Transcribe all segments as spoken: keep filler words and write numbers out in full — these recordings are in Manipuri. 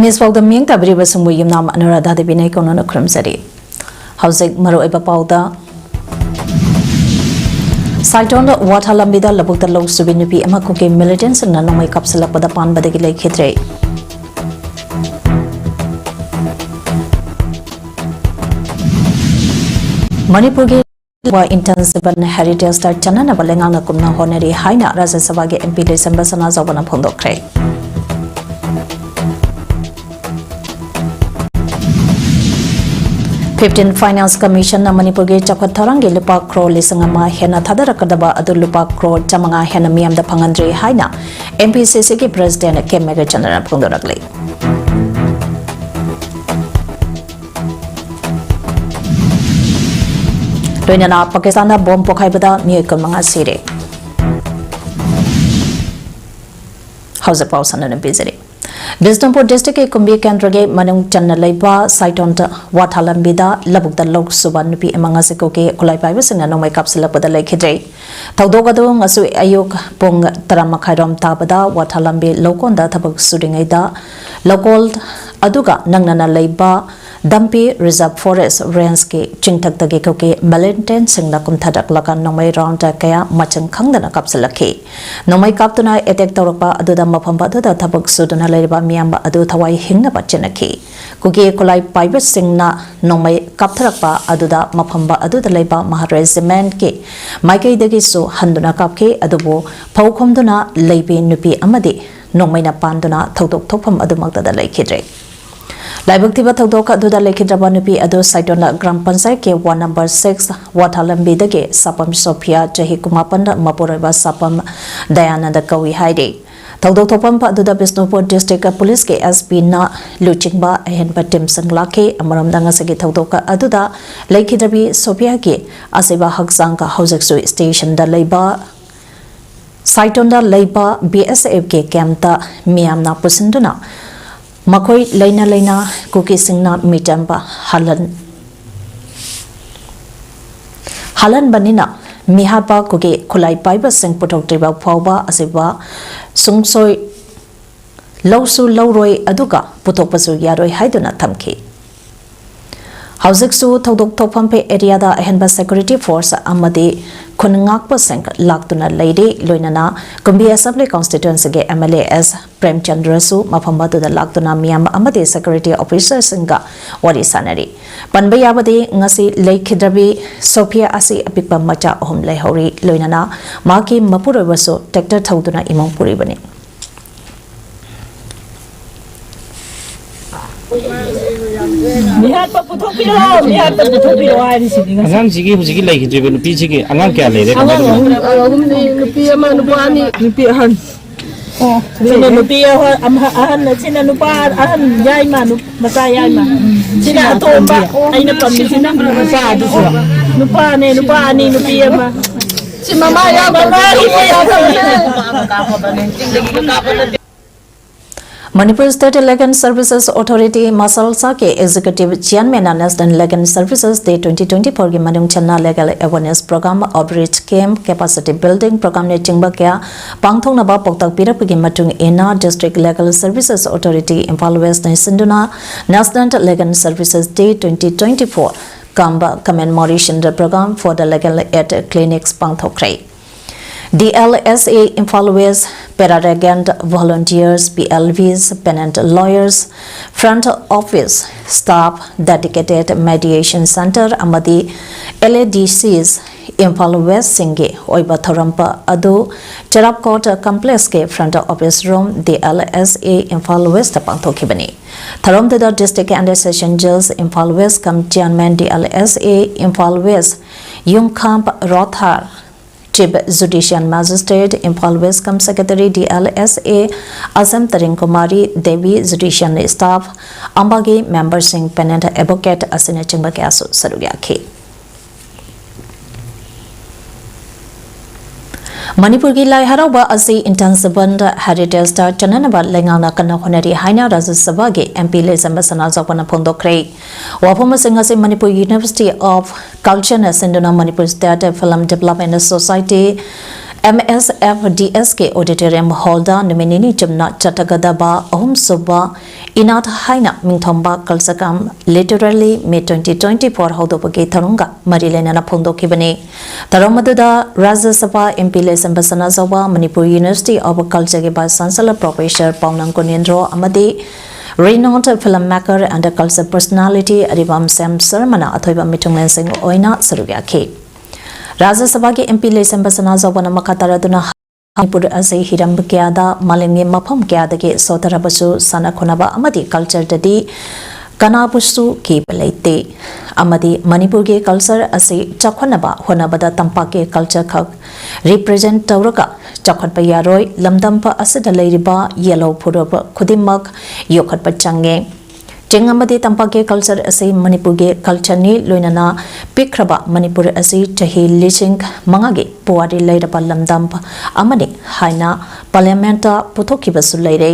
ꯅ꯭ꯌꯨꯁ ꯄꯥꯎꯗ ꯃꯤꯌꯦꯡ ꯇꯥꯕꯤꯔꯤꯕꯁꯤꯡꯕꯨ ꯌꯨꯝꯅꯥꯝ ꯑꯅꯨꯔꯥꯙꯥ ꯗꯦꯕꯤꯅ ꯏꯀꯣꯟꯅꯅ ꯈꯨꯔꯨꯝꯖꯔꯤ꯫ ꯍꯧꯖꯤꯛ ꯃꯔꯨꯑꯣꯏꯕ ꯄꯥꯎꯗ, ꯁꯥꯏꯇꯣꯟꯗ ꯋꯥꯊꯥ ꯂꯝꯕꯤꯗ ꯂꯧꯕꯨꯛꯇ ꯂꯧ ꯁꯨꯕꯤ ꯅꯨꯄꯤ ꯑꯃ ꯀꯨꯀꯤ ꯃꯤꯂꯤꯇꯦꯟꯁꯤꯡꯅ ꯅꯣꯡꯃꯩ ꯀꯥꯞꯁꯤꯜꯂꯛꯄꯗ ꯄꯥꯟꯕꯗꯒꯤ ꯂꯩꯈꯤꯗ꯭ꯔꯦ꯫ ꯃꯅꯤꯄꯨꯔꯒꯤ ꯏꯟꯇꯔꯟꯁꯤꯄꯜ ꯍꯦꯔꯤꯇꯦꯖꯇ ꯆꯠꯅꯅꯕ ꯂꯩꯉꯥꯛꯅ ꯀꯨꯝꯅ ꯍꯣꯠꯅꯔꯤ ꯍꯥꯏꯅ ꯔꯥꯖ꯭ꯌ ꯁꯚꯥꯒꯤ ꯑꯦꯝ ꯄꯤ ꯂꯩꯁꯦꯝꯕ ꯁꯅꯥꯖꯥꯎꯕꯅ ꯐꯣꯡꯗꯣꯛꯈ꯭ꯔꯦ꯫ ꯐꯤꯐꯇꯤꯟ ꯐꯥꯏꯅꯥꯟꯁ ꯀꯃꯤꯁꯟꯅ ꯃꯅꯤꯄꯨꯔꯒꯤ ꯆꯥꯎꯈꯠ ꯊꯧꯔꯥꯡꯒꯤ ꯂꯨꯄꯥ ꯀ꯭ꯔꯣꯔ ꯂꯤꯁꯤꯡ ꯑꯃ ꯍꯦꯟꯅ ꯊꯥꯗꯔꯛꯀꯗꯕ ꯑꯗꯨ ꯂꯨꯄꯥ ꯀ꯭ꯔꯣꯔ ꯆꯥꯃꯉꯥ ꯍꯦꯟꯅ ꯃꯤꯌꯥꯝꯗ ꯐꯪꯍꯟꯗ꯭ꯔꯤ ꯍꯥꯏꯅ ꯑꯦꯝ ꯄꯤ ꯁꯤ ꯁꯤꯒꯤ ꯄ꯭ꯔꯦꯁꯤꯗꯦꯟꯠ ꯀꯦ ꯃꯦꯘꯆꯟꯗ꯭ꯔꯅ ꯐꯣꯡꯗꯣꯔꯛꯂꯤ꯫ ꯂꯣꯏꯅꯅ ꯄꯥꯀꯤꯁꯇꯥꯟꯗ ꯕꯣꯝ ꯄꯣꯈꯥꯏꯕꯗ ꯃꯤꯑꯣꯏ ꯀꯨꯟꯃꯉꯥ ꯁꯤꯔꯦ꯫ ꯍꯧꯖꯤꯛ ꯄꯥꯎ ꯁꯟꯗꯣꯛꯅ ꯄꯤꯖꯔꯤ꯫ ꯕꯤꯁꯅꯨꯄꯨꯔ ꯗꯤꯁꯇ꯭ꯔꯤꯛꯀꯤ ꯀꯨꯝꯕꯤ ꯀꯦꯟꯗ꯭ꯔꯒꯤ ꯃꯅꯨꯡ ꯆꯟꯅ ꯂꯩꯕ ꯁꯥꯏꯇꯣꯟ ꯋꯥꯊꯥ ꯂꯝꯕꯤꯗ ꯂꯧꯕꯨꯛꯇ ꯂꯧ ꯁꯨꯕ ꯅꯨꯄꯤ ꯑꯃ ꯉꯁꯤ ꯀꯨꯀꯤ ꯈꯨꯠꯂꯥꯏ ꯄꯥꯏꯕꯁꯤꯡꯅ ꯅꯣꯡꯃꯩ ꯀꯥꯞꯁꯤꯜꯂꯛꯄꯗ ꯂꯩꯈꯤꯗ꯭ꯔꯦ꯫ ꯊꯧꯗꯣꯛ ꯑꯗꯨ ꯉꯁꯤ ꯑꯌꯨꯛ ꯄꯨꯡ ꯇꯔꯥ ꯃꯈꯥꯏꯔꯣꯝ ꯇꯥꯕꯗ ꯋꯥꯊꯥ ꯂꯝꯕꯤ ꯂꯧꯀꯣꯟꯗ ꯊꯕꯛ ꯁꯨꯔꯤꯉꯩꯗ ꯂꯧꯀꯣꯜ ꯑꯗꯨꯒ ꯅꯛꯅꯅ ꯂꯩꯕ ꯗꯝꯄꯤ ꯔꯤꯖꯔꯚ ꯐꯣꯔꯦꯁ ꯔꯦꯟꯖꯀꯤ ꯆꯤꯡꯊꯛꯇꯒꯤ ꯀꯨꯀꯤ ꯃꯤꯂꯤꯇꯦꯟꯠꯁꯤꯡꯅ ꯀꯨꯝꯊꯔꯛꯂꯒ ꯅꯣꯡꯃꯩ ꯔꯥꯎꯟꯗ ꯀꯌꯥ ꯃꯁꯤꯡ ꯈꯪꯗꯅ ꯀꯥꯞꯁꯤꯜꯂꯛꯈꯤ꯫ ꯅꯣꯡꯃꯩ ꯀꯥꯞꯇꯨꯅ ꯑꯦꯇꯦꯛ ꯇꯧꯔꯛꯄ ꯑꯗꯨꯗ ꯃꯐꯝ ꯑꯗꯨꯗ ꯊꯕꯛ ꯁꯨꯗꯨꯅ ꯂꯩꯔꯤꯕ ꯃꯤꯌꯥꯝ ꯑꯗꯨ ꯊꯋꯥꯏ ꯍꯤꯡꯅꯕ ꯆꯦꯟꯅꯈꯤ꯫ ꯀꯨꯀꯤ ꯈꯨꯠꯂꯥꯏ ꯄꯥꯏꯕꯁꯤꯡꯅ ꯅꯣꯡꯃꯩ ꯀꯥꯞꯊꯔꯛꯄ ꯑꯗꯨꯗ ꯃꯐꯝ ꯑꯗꯨꯗ ꯂꯩꯕ ꯃꯍꯥ ꯔꯦꯖꯤꯃꯦꯟꯠꯀꯤ ꯃꯥꯏꯀꯩꯗꯒꯤꯁꯨ ꯍꯟꯗꯨꯅ ꯀꯥꯞꯈꯤ, ꯑꯗꯨꯕꯨ ꯐꯧ ꯈꯣꯝꯗꯨꯅ ꯂꯩꯕꯤ ꯅꯨꯄꯤ ꯑꯃꯗꯤ ꯅꯣꯡꯃꯩꯅ ꯄꯥꯟꯗꯨꯅ ꯊꯧꯗꯣꯛ ꯊꯣꯛꯐꯝ ꯑꯗꯨꯃꯛꯇꯗ ꯂꯩꯈꯤꯗ꯭ꯔꯦ꯫ ꯂꯥꯏꯕꯛ ꯊꯤꯕ ꯊꯧꯗꯣꯛ ꯑꯗꯨꯗ ꯂꯩꯈꯤꯗ꯭ꯔꯕ ꯅꯨꯄꯤ ꯑꯗꯨ ꯁꯥꯏꯇꯣꯟ ꯒ꯭ꯔꯥꯝ ꯄꯟꯆꯥꯌꯠꯀꯤ ꯋꯥꯔꯗ ꯅꯝꯕꯔ ꯁꯤꯛꯁ ꯋꯥꯊꯥ ꯂꯝꯕꯤꯗꯒꯤ ꯁꯥꯄꯝ ꯁꯣꯐꯤꯌꯥ, ꯆꯍꯤ ꯀꯨꯟꯃꯥꯄꯟ, ꯃꯄꯨꯔꯣꯏꯕ ꯁꯥꯄꯝ ꯗꯌꯥꯅꯟꯗ ꯀꯧꯏ ꯍꯥꯏꯔꯤ꯫ ꯊꯧꯗꯣꯛ ꯊꯣꯛꯐꯝ ꯑꯗꯨꯗ ꯕꯤꯁꯅꯨꯄꯨꯔ ꯗꯤꯁꯇ꯭ꯔꯤꯛ ꯄꯨꯂꯤꯁꯀꯤ ꯑꯦꯁ ꯄꯤꯅ ꯂꯨꯆꯤꯡꯕ ꯑꯍꯦꯟꯕ ꯇꯤꯝꯁꯤꯡ ꯂꯥꯛꯈꯤ꯫ ꯑꯃꯔꯣꯝꯗ ꯉꯁꯤꯒꯤ ꯊꯧꯗꯣꯛ ꯑꯗꯨꯗ ꯂꯩꯈꯤꯗ꯭ꯔꯕꯤ ꯁꯣꯐꯤꯌꯥꯒꯤ ꯑꯁꯤꯕ ꯍꯛꯆꯥꯡꯒ ꯍꯧꯖꯤꯛꯁꯨ ꯁ꯭ꯇꯦꯁꯟꯗ ꯂꯩꯕ ꯁꯥꯏꯇꯣꯟꯗ ꯂꯩꯕ ꯕꯤ ꯑꯦꯁ ꯑꯦꯐꯀꯤ ꯀꯦꯝꯞꯇ ꯃꯤꯌꯥꯝꯅ ꯄꯨꯁꯤꯟꯗꯨꯅ ꯃꯈꯣꯏ ꯂꯩꯅ ꯂꯩꯅ ꯀꯨꯀꯤꯁꯤꯡꯅ ꯃꯤꯆꯝꯕ ꯍꯜꯍꯟ-, ꯍꯜꯍꯟꯕꯅꯤꯅ ꯃꯤꯍꯥꯠꯄ ꯀꯨꯀꯤ ꯈꯨꯠꯂꯥꯏ ꯄꯥꯏꯕꯁꯤꯡ ꯄꯨꯊꯣꯛꯇ꯭ꯔꯤꯕ ꯐꯥꯎꯕ ꯑꯁꯤꯕ ꯁꯨꯡꯁꯣꯏ ꯂꯧꯁꯨ ꯂꯧꯔꯣꯏ, ꯑꯗꯨꯒ ꯄꯨꯊꯣꯛꯄꯁꯨ ꯌꯥꯔꯣꯏ ꯍꯥꯏꯗꯨꯅ ꯊꯝꯈꯤ꯫ ꯍꯧꯖꯤꯛꯁꯨ ꯊꯧꯗꯣꯛ ꯊꯣꯛꯐꯝ ꯑꯦꯔꯤꯌꯥꯗ ꯑꯍꯦꯟꯕ ꯁꯦꯀ꯭ꯌꯨꯔꯤꯇꯤ ꯐꯣꯔꯁ ꯑꯃꯗꯤ ꯈꯨꯟ ꯉꯥꯛꯄꯁꯤꯡ ꯂꯥꯛꯇꯨꯅ ꯂꯩꯔꯤ꯫ ꯂꯣꯏꯅꯅ ꯀꯨꯝꯕꯤ ꯑꯦꯁꯦꯝꯕ꯭ꯂꯤ ꯀꯣꯟꯁꯇꯤꯇ꯭ꯋꯦꯟꯁꯤꯒꯤ ꯑꯦꯝ ꯑꯦꯜ ꯑꯦ ꯑꯦꯁ ꯄ꯭ꯔꯦꯝꯆꯟꯗ꯭ꯔꯁꯨ ꯃꯐꯝ ꯑꯗꯨꯗ ꯂꯥꯛꯇꯨꯅ ꯃꯤꯌꯥꯝ ꯑꯃꯗꯤ ꯁꯦꯀ꯭ꯌꯨꯔꯤꯇꯤ ꯑꯣꯐꯤꯁꯔꯁꯤꯡꯒ ꯋꯥꯔꯤ ꯁꯥꯟꯅꯔꯤ꯫ ꯄꯟꯕ ꯌꯥꯕꯗꯤ, ꯉꯁꯤ ꯂꯩꯈꯤꯗ꯭ꯔꯕꯤ ꯁꯣꯐꯤꯌꯥ ꯑꯁꯤ ꯑꯄꯤꯛꯄ ꯃꯆꯥ ꯑꯍꯨꯝ ꯂꯩꯍꯧꯔꯤ꯫ ꯂꯣꯏꯅꯅ ꯃꯍꯥꯛꯀꯤ ꯃꯄꯨꯔꯣꯏꯕꯁꯨ ꯇ꯭ꯔꯦꯛꯇꯔ ꯊꯧꯗꯨꯅ ꯏꯃꯨꯡ ꯄꯨꯔꯤꯕꯅꯤ꯫ ꯃꯤꯍꯥꯠꯄ ꯄꯨꯊꯣꯛꯄꯤꯔꯛꯑꯣ, ꯃꯤꯍꯥꯠꯄ ꯄꯨꯊꯣꯛꯄꯤꯔꯛꯑꯣ ꯍꯥꯏꯔꯤꯁꯤꯗꯤ ꯉꯁꯤ꯫ ꯑꯉꯥꯡꯁꯤꯒꯤ, ꯍꯧꯖꯤꯛꯀꯤ ꯂꯩꯈꯤꯗ꯭ꯔꯤꯕ ꯅꯨꯄꯤꯁꯤꯒꯤ ꯑꯉꯥꯡ ꯀꯌꯥ ꯂꯩꯔꯦ? ꯀꯃꯥꯏꯅ ꯇꯧꯕꯅꯣ? ꯑꯍꯨꯝꯅꯤ, ꯅꯨꯄꯤ ꯑꯃ, ꯅꯨꯄꯥ ꯑꯅꯤ꯫ ꯅꯨꯄꯤ ꯑꯍꯟ꯫ ꯑꯣ, ꯁꯤꯅ ꯅꯨꯄꯤ ꯑꯍ-, ꯑꯃ-, ꯑꯍꯟ, ꯁꯤꯅ ꯅꯨꯄꯥ ꯑꯍꯟ ꯌꯥꯏꯃ, ꯅꯨ-, ꯃꯆꯥ ꯌꯥꯏꯃ꯫ ꯁꯤꯅ ꯑꯇꯣꯝꯕ, ꯑꯩꯅ ꯄꯝꯃꯤꯁꯤꯅ ꯅꯨꯄꯥꯗꯨꯁꯨ꯫ ꯅꯨꯄꯥꯅꯦ, ꯅꯨꯄꯥ ꯑꯅꯤ, ꯅꯨꯄꯤ ꯑꯃ꯫ ꯁꯤ ꯃꯃꯥ ꯌꯥꯎꯗꯕꯅꯦ꯫ ꯃꯃꯥ ꯌꯥꯎꯗꯕꯅꯦ꯫ Manipur State Legal Services Authority, ꯃꯁꯜꯁꯥꯒꯤ Executive Chairman ꯅ National Legal Services Day twenty twenty-four ꯒꯤ ꯃꯅꯨꯡ ꯆꯟꯅ Legal Awareness Program, Outreach Camp, Capacity Building Program ꯅꯆꯤꯡꯕ ꯀꯌꯥ ꯄꯥꯡꯊꯣꯛꯅꯕ ꯄꯥꯎꯇꯥꯛ ꯄꯤꯔꯛꯄꯒꯤ ꯃꯇꯨꯡ ꯏꯟꯅ, District Legal Services Authority Imphal West ꯅ ꯁꯤꯟꯗꯨꯅ National Legal Services Day twenty twenty-four cum Commemoration Program for the Legal Aid Clinics ꯄꯥꯡꯊꯣꯛꯈ꯭ꯔꯦ꯫ D L S A Imphal West, Paralegant Volunteers, P L Vs, Penant Lawyers, Front Office Staff, Dedicated Mediation Center ꯑꯃꯗꯤ L A D Cs Imphal West ꯁꯤꯡꯒꯤ ꯑꯣꯏꯕ ꯊꯧꯔꯝ ꯄ-, ꯑꯗꯨ ꯆꯔꯥꯞꯀꯣꯠ Complex ꯀꯤ Front Office Room, D L S A Imphal West ꯇ ꯄꯥꯡꯊꯣꯛꯈꯤꯕꯅꯤ꯫ ꯊꯧꯔꯝꯗꯨꯗ District and Session Judge Imphal West cum Chairman D L S A Imphal West, Yungkham Rothar, Chief Judicial Magistrate, Imphal West cum Secretary D L S A, Assam Taring Kumari Devi, Judicial Staff, ꯑꯃꯗꯤ member ꯁꯤꯡ, Penant Advocate ꯑꯁꯤꯅꯆꯤꯡꯕ ꯀꯌꯥꯁꯨ ꯁꯔꯨꯛ ꯌꯥꯈꯤ꯫ ꯃꯅꯤꯄꯨꯔꯒꯤ ꯂꯥꯏ ꯍꯔꯥꯎꯕ ꯑꯁꯤ intangible heritage ꯇ ꯆꯟꯅꯅꯕ ꯂꯩꯉꯥꯛꯅ ꯀꯟꯅ ꯍꯣꯠꯅꯔꯤ ꯍꯥꯏꯅ ꯔꯥꯖ꯭ꯌ ꯁꯚꯥꯒꯤ M P ꯂꯩꯁꯦꯝꯕ ꯁꯅꯥꯖꯥꯎꯕꯅ ꯐꯣꯡꯗꯣꯛꯈ꯭ꯔꯦ꯫ ꯋꯥꯐꯝ ꯑꯁꯤ ꯉꯁꯤ ꯃꯅꯤꯄꯨꯔ University of Culture ꯅ ꯁꯤꯟꯗꯨꯅ Manipur State Film Development Society, M S F D S ꯀꯤ ꯑꯣꯗꯤꯇꯣꯔꯤꯌꯝ ꯍꯣꯜꯗ ꯅꯨꯃꯤꯠ ꯅꯤꯅꯤ ꯆꯨꯞꯅ ꯆꯠꯊꯒꯗꯕ ꯑꯍꯨꯝꯁꯨꯕ ꯏꯅꯥꯠ ꯍꯥꯏꯅ ꯃꯤꯡꯊꯣꯟꯕ culture cum literary meet twenty twenty four ꯍꯧꯗꯣꯛꯄꯒꯤ ꯊꯧꯔꯝꯒ ꯃꯔꯤ ꯂꯩꯅꯅ ꯐꯣꯡꯗꯣꯛꯈꯤꯕꯅꯤ꯫ ꯊꯧꯔꯝ ꯑꯗꯨꯗ Rajya Sabha M P Leishemba Sanajaoba, Manipur university of ꯀꯜꯆꯔꯒꯤ vice chancellor professor Paonam Kunendro ꯑꯃꯗꯤ renowned film maker and culture personality ꯑꯔꯤꯕꯝ ꯁ꯭ꯌꯥꯝ ꯁꯔꯃꯅ ꯑꯊꯣꯏꯕ ꯃꯤꯊꯨꯡꯂꯦꯟꯁꯤꯡ ꯑꯣꯏꯅ ꯁꯔꯨꯛ ꯌꯥꯈꯤ꯫ ꯔꯥꯖ꯭ꯌ ꯁꯚꯥꯒꯤ ꯑꯦꯝ ꯄꯤ ꯂꯩꯁꯦꯝꯕ ꯁꯅꯥꯖꯥꯎꯕꯅ ꯃꯈꯥ ꯇꯥꯔꯗꯨꯅ ꯃꯅꯤꯄꯨꯔ ꯑꯁꯤ ꯍꯤꯔꯝ ꯀꯌꯥꯗ ꯃꯥꯂꯦꯝꯒꯤ ꯃꯐꯝ ꯀꯌꯥꯗꯒꯤ ꯁꯣꯊꯔꯕꯁꯨ ꯁꯥꯟꯅ ꯈꯣꯠꯅꯕ ꯑꯃꯗꯤ ꯀꯜꯆꯔꯗꯗꯤ ꯀꯅꯥꯕꯨꯁꯨ ꯀꯤꯕ ꯂꯩꯇꯦ ꯑꯃꯗꯤ ꯃꯅꯤꯄꯨꯔꯒꯤ ꯀꯜꯆꯔ ꯑꯁꯤ ꯆꯥꯎꯈꯠꯅꯕ ꯍꯣꯠꯅꯕꯗ ꯇꯝꯄꯥꯛꯀꯤ ꯀꯜꯆꯔ ꯈꯛ ꯔꯤꯄ꯭ꯔꯖꯦꯟ ꯇꯧꯔꯒ ꯆꯥꯎꯈꯠꯄ ꯌꯥꯔꯣꯏ꯫ ꯂꯝꯗꯝ ꯑꯁꯤꯗ ꯂꯩꯔꯤꯕ ꯌꯦꯜꯍꯧ ꯐꯨꯔꯨꯞ ꯈꯨꯗꯤꯡꯃꯛ ꯌꯣꯛꯈꯠꯄ ꯆꯪꯉꯦ꯫ ꯆꯤꯡ ꯑꯃꯗꯤ ꯇꯝꯄꯥꯛꯀꯤ ꯀꯜꯆꯔ ꯑꯁꯤ ꯃꯅꯤꯄꯨꯔꯒꯤ ꯀꯜꯆꯔꯅꯤ꯫ ꯂꯣꯏꯅꯅ ꯄꯤꯛꯈ꯭ꯔꯕ ꯃꯅꯤꯄꯨꯔ ꯑꯁꯤ ꯆꯍꯤ ꯂꯤꯁꯤꯡ ꯃꯉꯥꯒꯤ ꯄꯨꯋꯥꯔꯤ ꯂꯩꯔꯕ ꯂꯝꯗꯝ ꯑꯃꯅꯤ ꯍꯥꯏꯅ ꯄꯥꯔꯂꯤꯌꯥꯃꯦꯟꯠꯇ ꯄꯨꯊꯣꯛꯈꯤꯕꯁꯨ ꯂꯩꯔꯦ꯫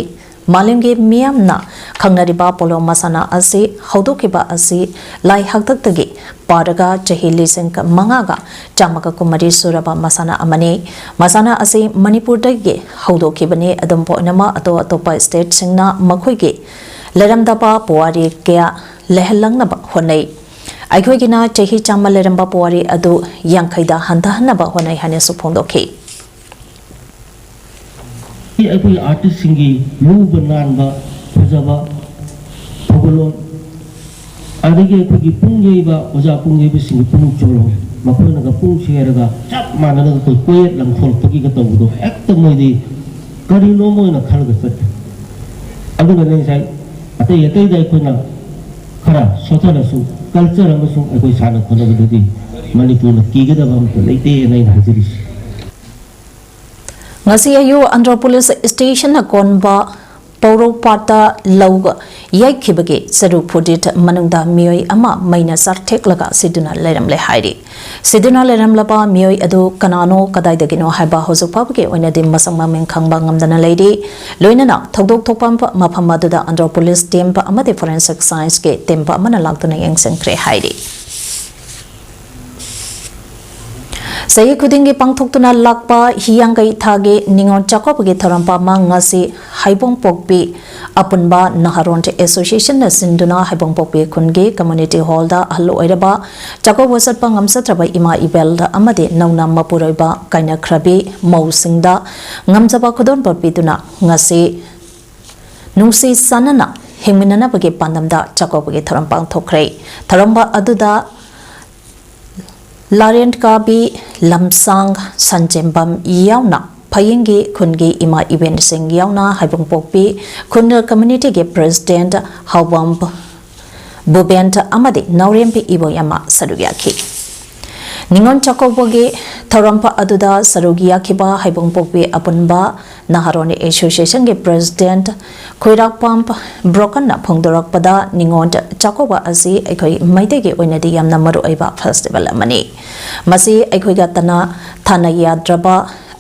ꯃꯥꯂꯦꯝꯒꯤ ꯃꯤꯌꯥꯝꯅ ꯈꯪꯅꯔꯤꯕ ꯄꯣꯂꯣ ꯃꯁꯥꯟꯅ ꯑꯁꯤ ꯍꯧꯗꯣꯛꯈꯤꯕ ꯑꯁꯤ ꯂꯥꯏ ꯍꯥꯛꯇꯛꯇꯒꯤ ꯄꯥꯔꯒ ꯆꯍꯤ ꯂꯤꯁꯤꯡ ꯃꯉꯥꯒ ꯆꯥꯝꯃꯒ ꯀꯨꯟꯃꯔꯤ ꯁꯨꯔꯕ ꯃꯁꯥꯟꯅ ꯑꯃꯅꯤ꯫ ꯃꯁꯥꯟꯅ ꯑꯁꯤ ꯃꯅꯤꯄꯨꯔꯗꯒꯤ ꯍꯧꯗꯣꯛꯈꯤꯕꯅꯤ꯫ ꯑꯗꯨꯝ ꯑꯣꯏꯅꯃꯛ, ꯑꯇꯣꯞ ꯑꯇꯣꯞꯄ ꯁ꯭ꯇꯦꯠꯁꯤꯡꯅ ꯃꯈꯣꯏꯒꯤ ꯂꯩꯔꯝꯗꯕ ꯄꯨꯋꯥꯔꯤ ꯀꯌꯥ ꯂꯩꯍꯜꯂꯛꯅꯕ ꯍꯣꯠꯅꯩ꯫ ꯑꯩꯈꯣꯏꯒꯤꯅ ꯆꯍꯤ ꯆꯥꯝꯃ ꯂꯩꯔꯝꯕ ꯄꯨꯋꯥꯔꯤ ꯑꯗꯨ ꯌꯥꯡꯈꯩꯗ ꯍꯟꯊꯍꯟꯅꯕ ꯍꯣꯠꯅꯩ ꯍꯥꯏꯅꯁꯨ ꯐꯣꯡꯗꯣꯛꯈꯤ꯫ ꯑꯩꯈꯣꯏ ꯑꯥꯔꯇꯤꯁꯁꯤꯡꯒꯤ ꯂꯨꯕ ꯅꯥꯟꯕ, ꯐꯖꯕ ꯊꯧꯒꯜꯂꯣꯟ, ꯑꯗꯒꯤ ꯑꯩꯈꯣꯏꯒꯤ ꯄꯨꯡ ꯌꯩꯕ, ꯑꯣꯖꯥ ꯄꯨꯡ ꯌꯩꯕꯁꯤꯡꯒꯤ ꯄꯨꯛꯅꯤꯡ ꯆꯣꯜꯍꯧꯋꯤ꯫ ꯃꯈꯣꯏꯅꯒ ꯄꯨꯡ ꯁꯦꯔꯒ ꯆꯞ ꯃꯥꯟꯅꯅ ꯑꯩꯈꯣꯏ ꯀꯣꯏꯌꯦꯠ ꯂꯪꯊꯣꯔꯛꯄꯒꯤꯒ ꯇꯧꯕꯗꯣ, ꯍꯦꯛꯇ ꯃꯣꯏꯗꯤ ꯀꯔꯤꯅꯣꯝ ꯑꯣꯏꯅ ꯈꯜꯂꯒ ꯆꯠꯈꯤ꯫ ꯑꯗꯨꯅꯅꯦ ꯉꯁꯥꯏ ꯑꯇꯩ ꯑꯇꯩꯗ ꯑꯩꯈꯣꯏꯅ ꯈꯔ ꯁꯣꯊꯔꯁꯨ, ꯀꯜꯆꯔ ꯑꯃꯁꯨꯡ ꯑꯩꯈꯣꯏ ꯁꯥꯟꯅ ꯈꯣꯠꯅꯕꯗꯗꯤ ꯃꯅꯤꯄꯨꯔꯅ ꯀꯤꯒꯗꯕ ꯑꯃꯠꯇ ꯂꯩꯇꯦꯅ ꯑꯩꯅ ꯍꯥꯏꯖꯔꯤꯁꯤ꯫ ꯉꯁꯤ ꯑꯌꯨꯛ ꯑꯟꯗ꯭ꯔꯣ ꯄꯨꯂꯤꯁ ꯁ꯭ꯇꯦꯁꯟ ꯑꯀꯣꯟꯕ ꯄꯧꯔꯧꯄꯥꯠꯇ ꯂꯧ ꯌꯩꯈꯤꯕꯒꯤ ꯆꯔꯨ ꯐꯨꯇꯤꯠ ꯃꯅꯨꯡꯗ ꯃꯤꯑꯣꯏ ꯑꯃ ꯃꯩꯅ ꯆꯥꯛꯊꯦꯛꯂꯒ ꯁꯤꯗꯨꯅ ꯂꯩꯔꯝꯂꯦ ꯍꯥꯏꯔꯤ꯫ ꯁꯤꯗꯨꯅ ꯂꯩꯔꯝꯂꯕ ꯃꯤꯑꯣꯏ ꯑꯗꯨ ꯀꯅꯥꯅꯣ, ꯀꯗꯥꯏꯗꯒꯤꯅꯣ ꯍꯥꯏꯕ ꯍꯧꯖꯤꯛ ꯐꯥꯎꯕꯒꯤ ꯑꯣꯏꯅꯗꯤ ꯃꯁꯛ ꯃꯃꯤꯡ ꯈꯪꯕ ꯉꯝꯗꯅ ꯂꯩꯔꯤ꯫ ꯂꯣꯏꯅꯅ ꯊꯧꯗꯣꯛ ꯊꯣꯛꯄ ꯃꯐꯝ ꯑꯗꯨꯗ ꯑꯟꯗ꯭ꯔꯣ ꯄꯨꯂꯤꯁ ꯇꯤꯝ ꯑꯃꯗꯤ ꯐꯣꯔꯦꯟꯁꯤꯛ ꯁꯥꯏꯟꯁꯀꯤ ꯇꯤꯝ ꯑꯃꯅ ꯂꯥꯛꯇꯨꯅ ꯌꯦꯡꯁꯤꯟꯈ꯭ꯔꯦ ꯍꯥꯏꯔꯤ꯫ ꯆꯍꯤ ꯈꯨꯗꯤꯡꯒꯤ ꯄꯥꯡꯊꯣꯛꯇꯨꯅ ꯂꯥꯛꯄ ꯍꯤꯌꯥꯡꯒꯩ ꯊꯥꯒꯤ ꯅꯤꯉꯣꯜ ꯆꯥꯛꯀꯧꯕꯒꯤ ꯊꯧꯔꯝ ꯄꯥꯃ ꯉꯁꯤ ꯍꯩꯕꯣꯡꯄꯣꯛꯄꯤ ꯑꯄꯨꯟꯕ ꯅꯍꯥꯔꯣꯟ ꯑꯦꯁꯣꯁꯤꯌꯦꯁꯟꯅ ꯁꯤꯟꯗꯨꯅ ꯍꯩꯕꯣꯡꯄꯣꯛꯄꯤ ꯈꯨꯟꯒꯤ ꯀꯝꯃ꯭ꯌꯨꯅꯤꯇꯤ ꯍꯣꯜꯗ ꯑꯍꯜ ꯑꯣꯏꯔꯕ ꯆꯥꯛꯀꯧꯕ ꯆꯠꯄ ꯉꯝꯖꯗ꯭ꯔꯕ ꯏꯃꯥ ꯏꯕꯦꯜ ꯑꯃꯗꯤ ꯅꯧꯅ ꯃꯄꯨꯔꯣꯏꯕ ꯀꯥꯏꯅꯈ꯭ꯔꯕꯤ ꯃꯧꯁꯤꯡꯗ ꯉꯝꯖꯕ ꯈꯨꯗꯣꯜꯄꯣꯠ ꯄꯤꯗꯨꯅ ꯉꯁꯤ ꯅꯨꯡꯁꯤ ꯆꯥꯟꯅꯅ ꯍꯤꯡꯃꯤꯟꯅꯅꯕꯒꯤ ꯄꯥꯟꯗꯝꯗ ꯆꯥꯛꯀꯧꯕꯒꯤ ꯊꯧꯔꯝ ꯄꯥꯡꯊꯣꯛꯈ꯭ꯔꯦ꯫ ꯊꯧꯔꯝ ꯑꯗꯨꯗ ꯂꯥꯔꯦꯟ ꯀꯥꯕꯤ, ꯂꯝꯁꯥꯡ, ꯁꯟꯖꯦꯝꯕꯝ ꯌꯥꯎꯅ ꯐꯌꯦꯡꯒꯤ ꯈꯨꯟꯒꯤ ꯏꯃꯥ ꯏꯕꯦꯟꯁꯤꯡ ꯌꯥꯎꯅ ꯍꯩꯕꯣꯡꯄꯣꯛꯄꯤ ꯈꯨꯟ ꯀꯝꯃ꯭ꯌꯨꯅꯤꯇꯤꯒꯤ ꯄ꯭ꯔꯦꯁꯤꯗꯦꯟꯠ ꯍꯥꯎꯕꯝ ꯕꯨꯕꯦꯟ ꯑꯃꯗꯤ ꯅꯥꯎꯔꯦꯝꯕꯤ ꯏꯕꯣꯌꯥꯏꯃ ꯁꯔꯨꯛ ꯌꯥꯈꯤ꯫ ꯅꯤꯉꯣꯜ ꯆꯥꯛꯀꯧꯕꯒꯤ ꯊꯧꯔꯝ ꯑꯗꯨꯗ ꯁꯔꯨꯛ ꯌꯥꯈꯤꯕ ꯍꯩꯕꯣꯡꯄꯣꯛꯄꯤ ꯑꯄꯨꯟꯕ ꯅꯍꯥꯔꯣꯟ ꯑꯦꯁꯣꯁꯤꯌꯦꯁꯟꯒꯤ ꯄ꯭ꯔꯦꯁꯤꯗꯦꯟꯠ ꯈꯣꯏꯔꯥꯛꯄꯝ ꯕ꯭ꯔꯣꯀꯟꯅ ꯐꯣꯡꯗꯣꯔꯛꯄꯗ, ꯅꯤꯉꯣꯜ ꯆꯥꯛꯀꯧꯕ ꯑꯁꯤ ꯑꯩꯈꯣꯏ ꯃꯩꯇꯩꯒꯤ ꯑꯣꯏꯅꯗꯤ ꯌꯥꯝꯅ ꯃꯔꯨꯑꯣꯏꯕ ꯐꯦꯁꯇꯤꯚꯦꯜ ꯑꯃꯅꯤ꯫ ꯃꯁꯤ ꯑꯩꯈꯣꯏꯒ ꯇꯠꯅ ꯊꯥꯅ ꯌꯥꯗ꯭ꯔꯕ,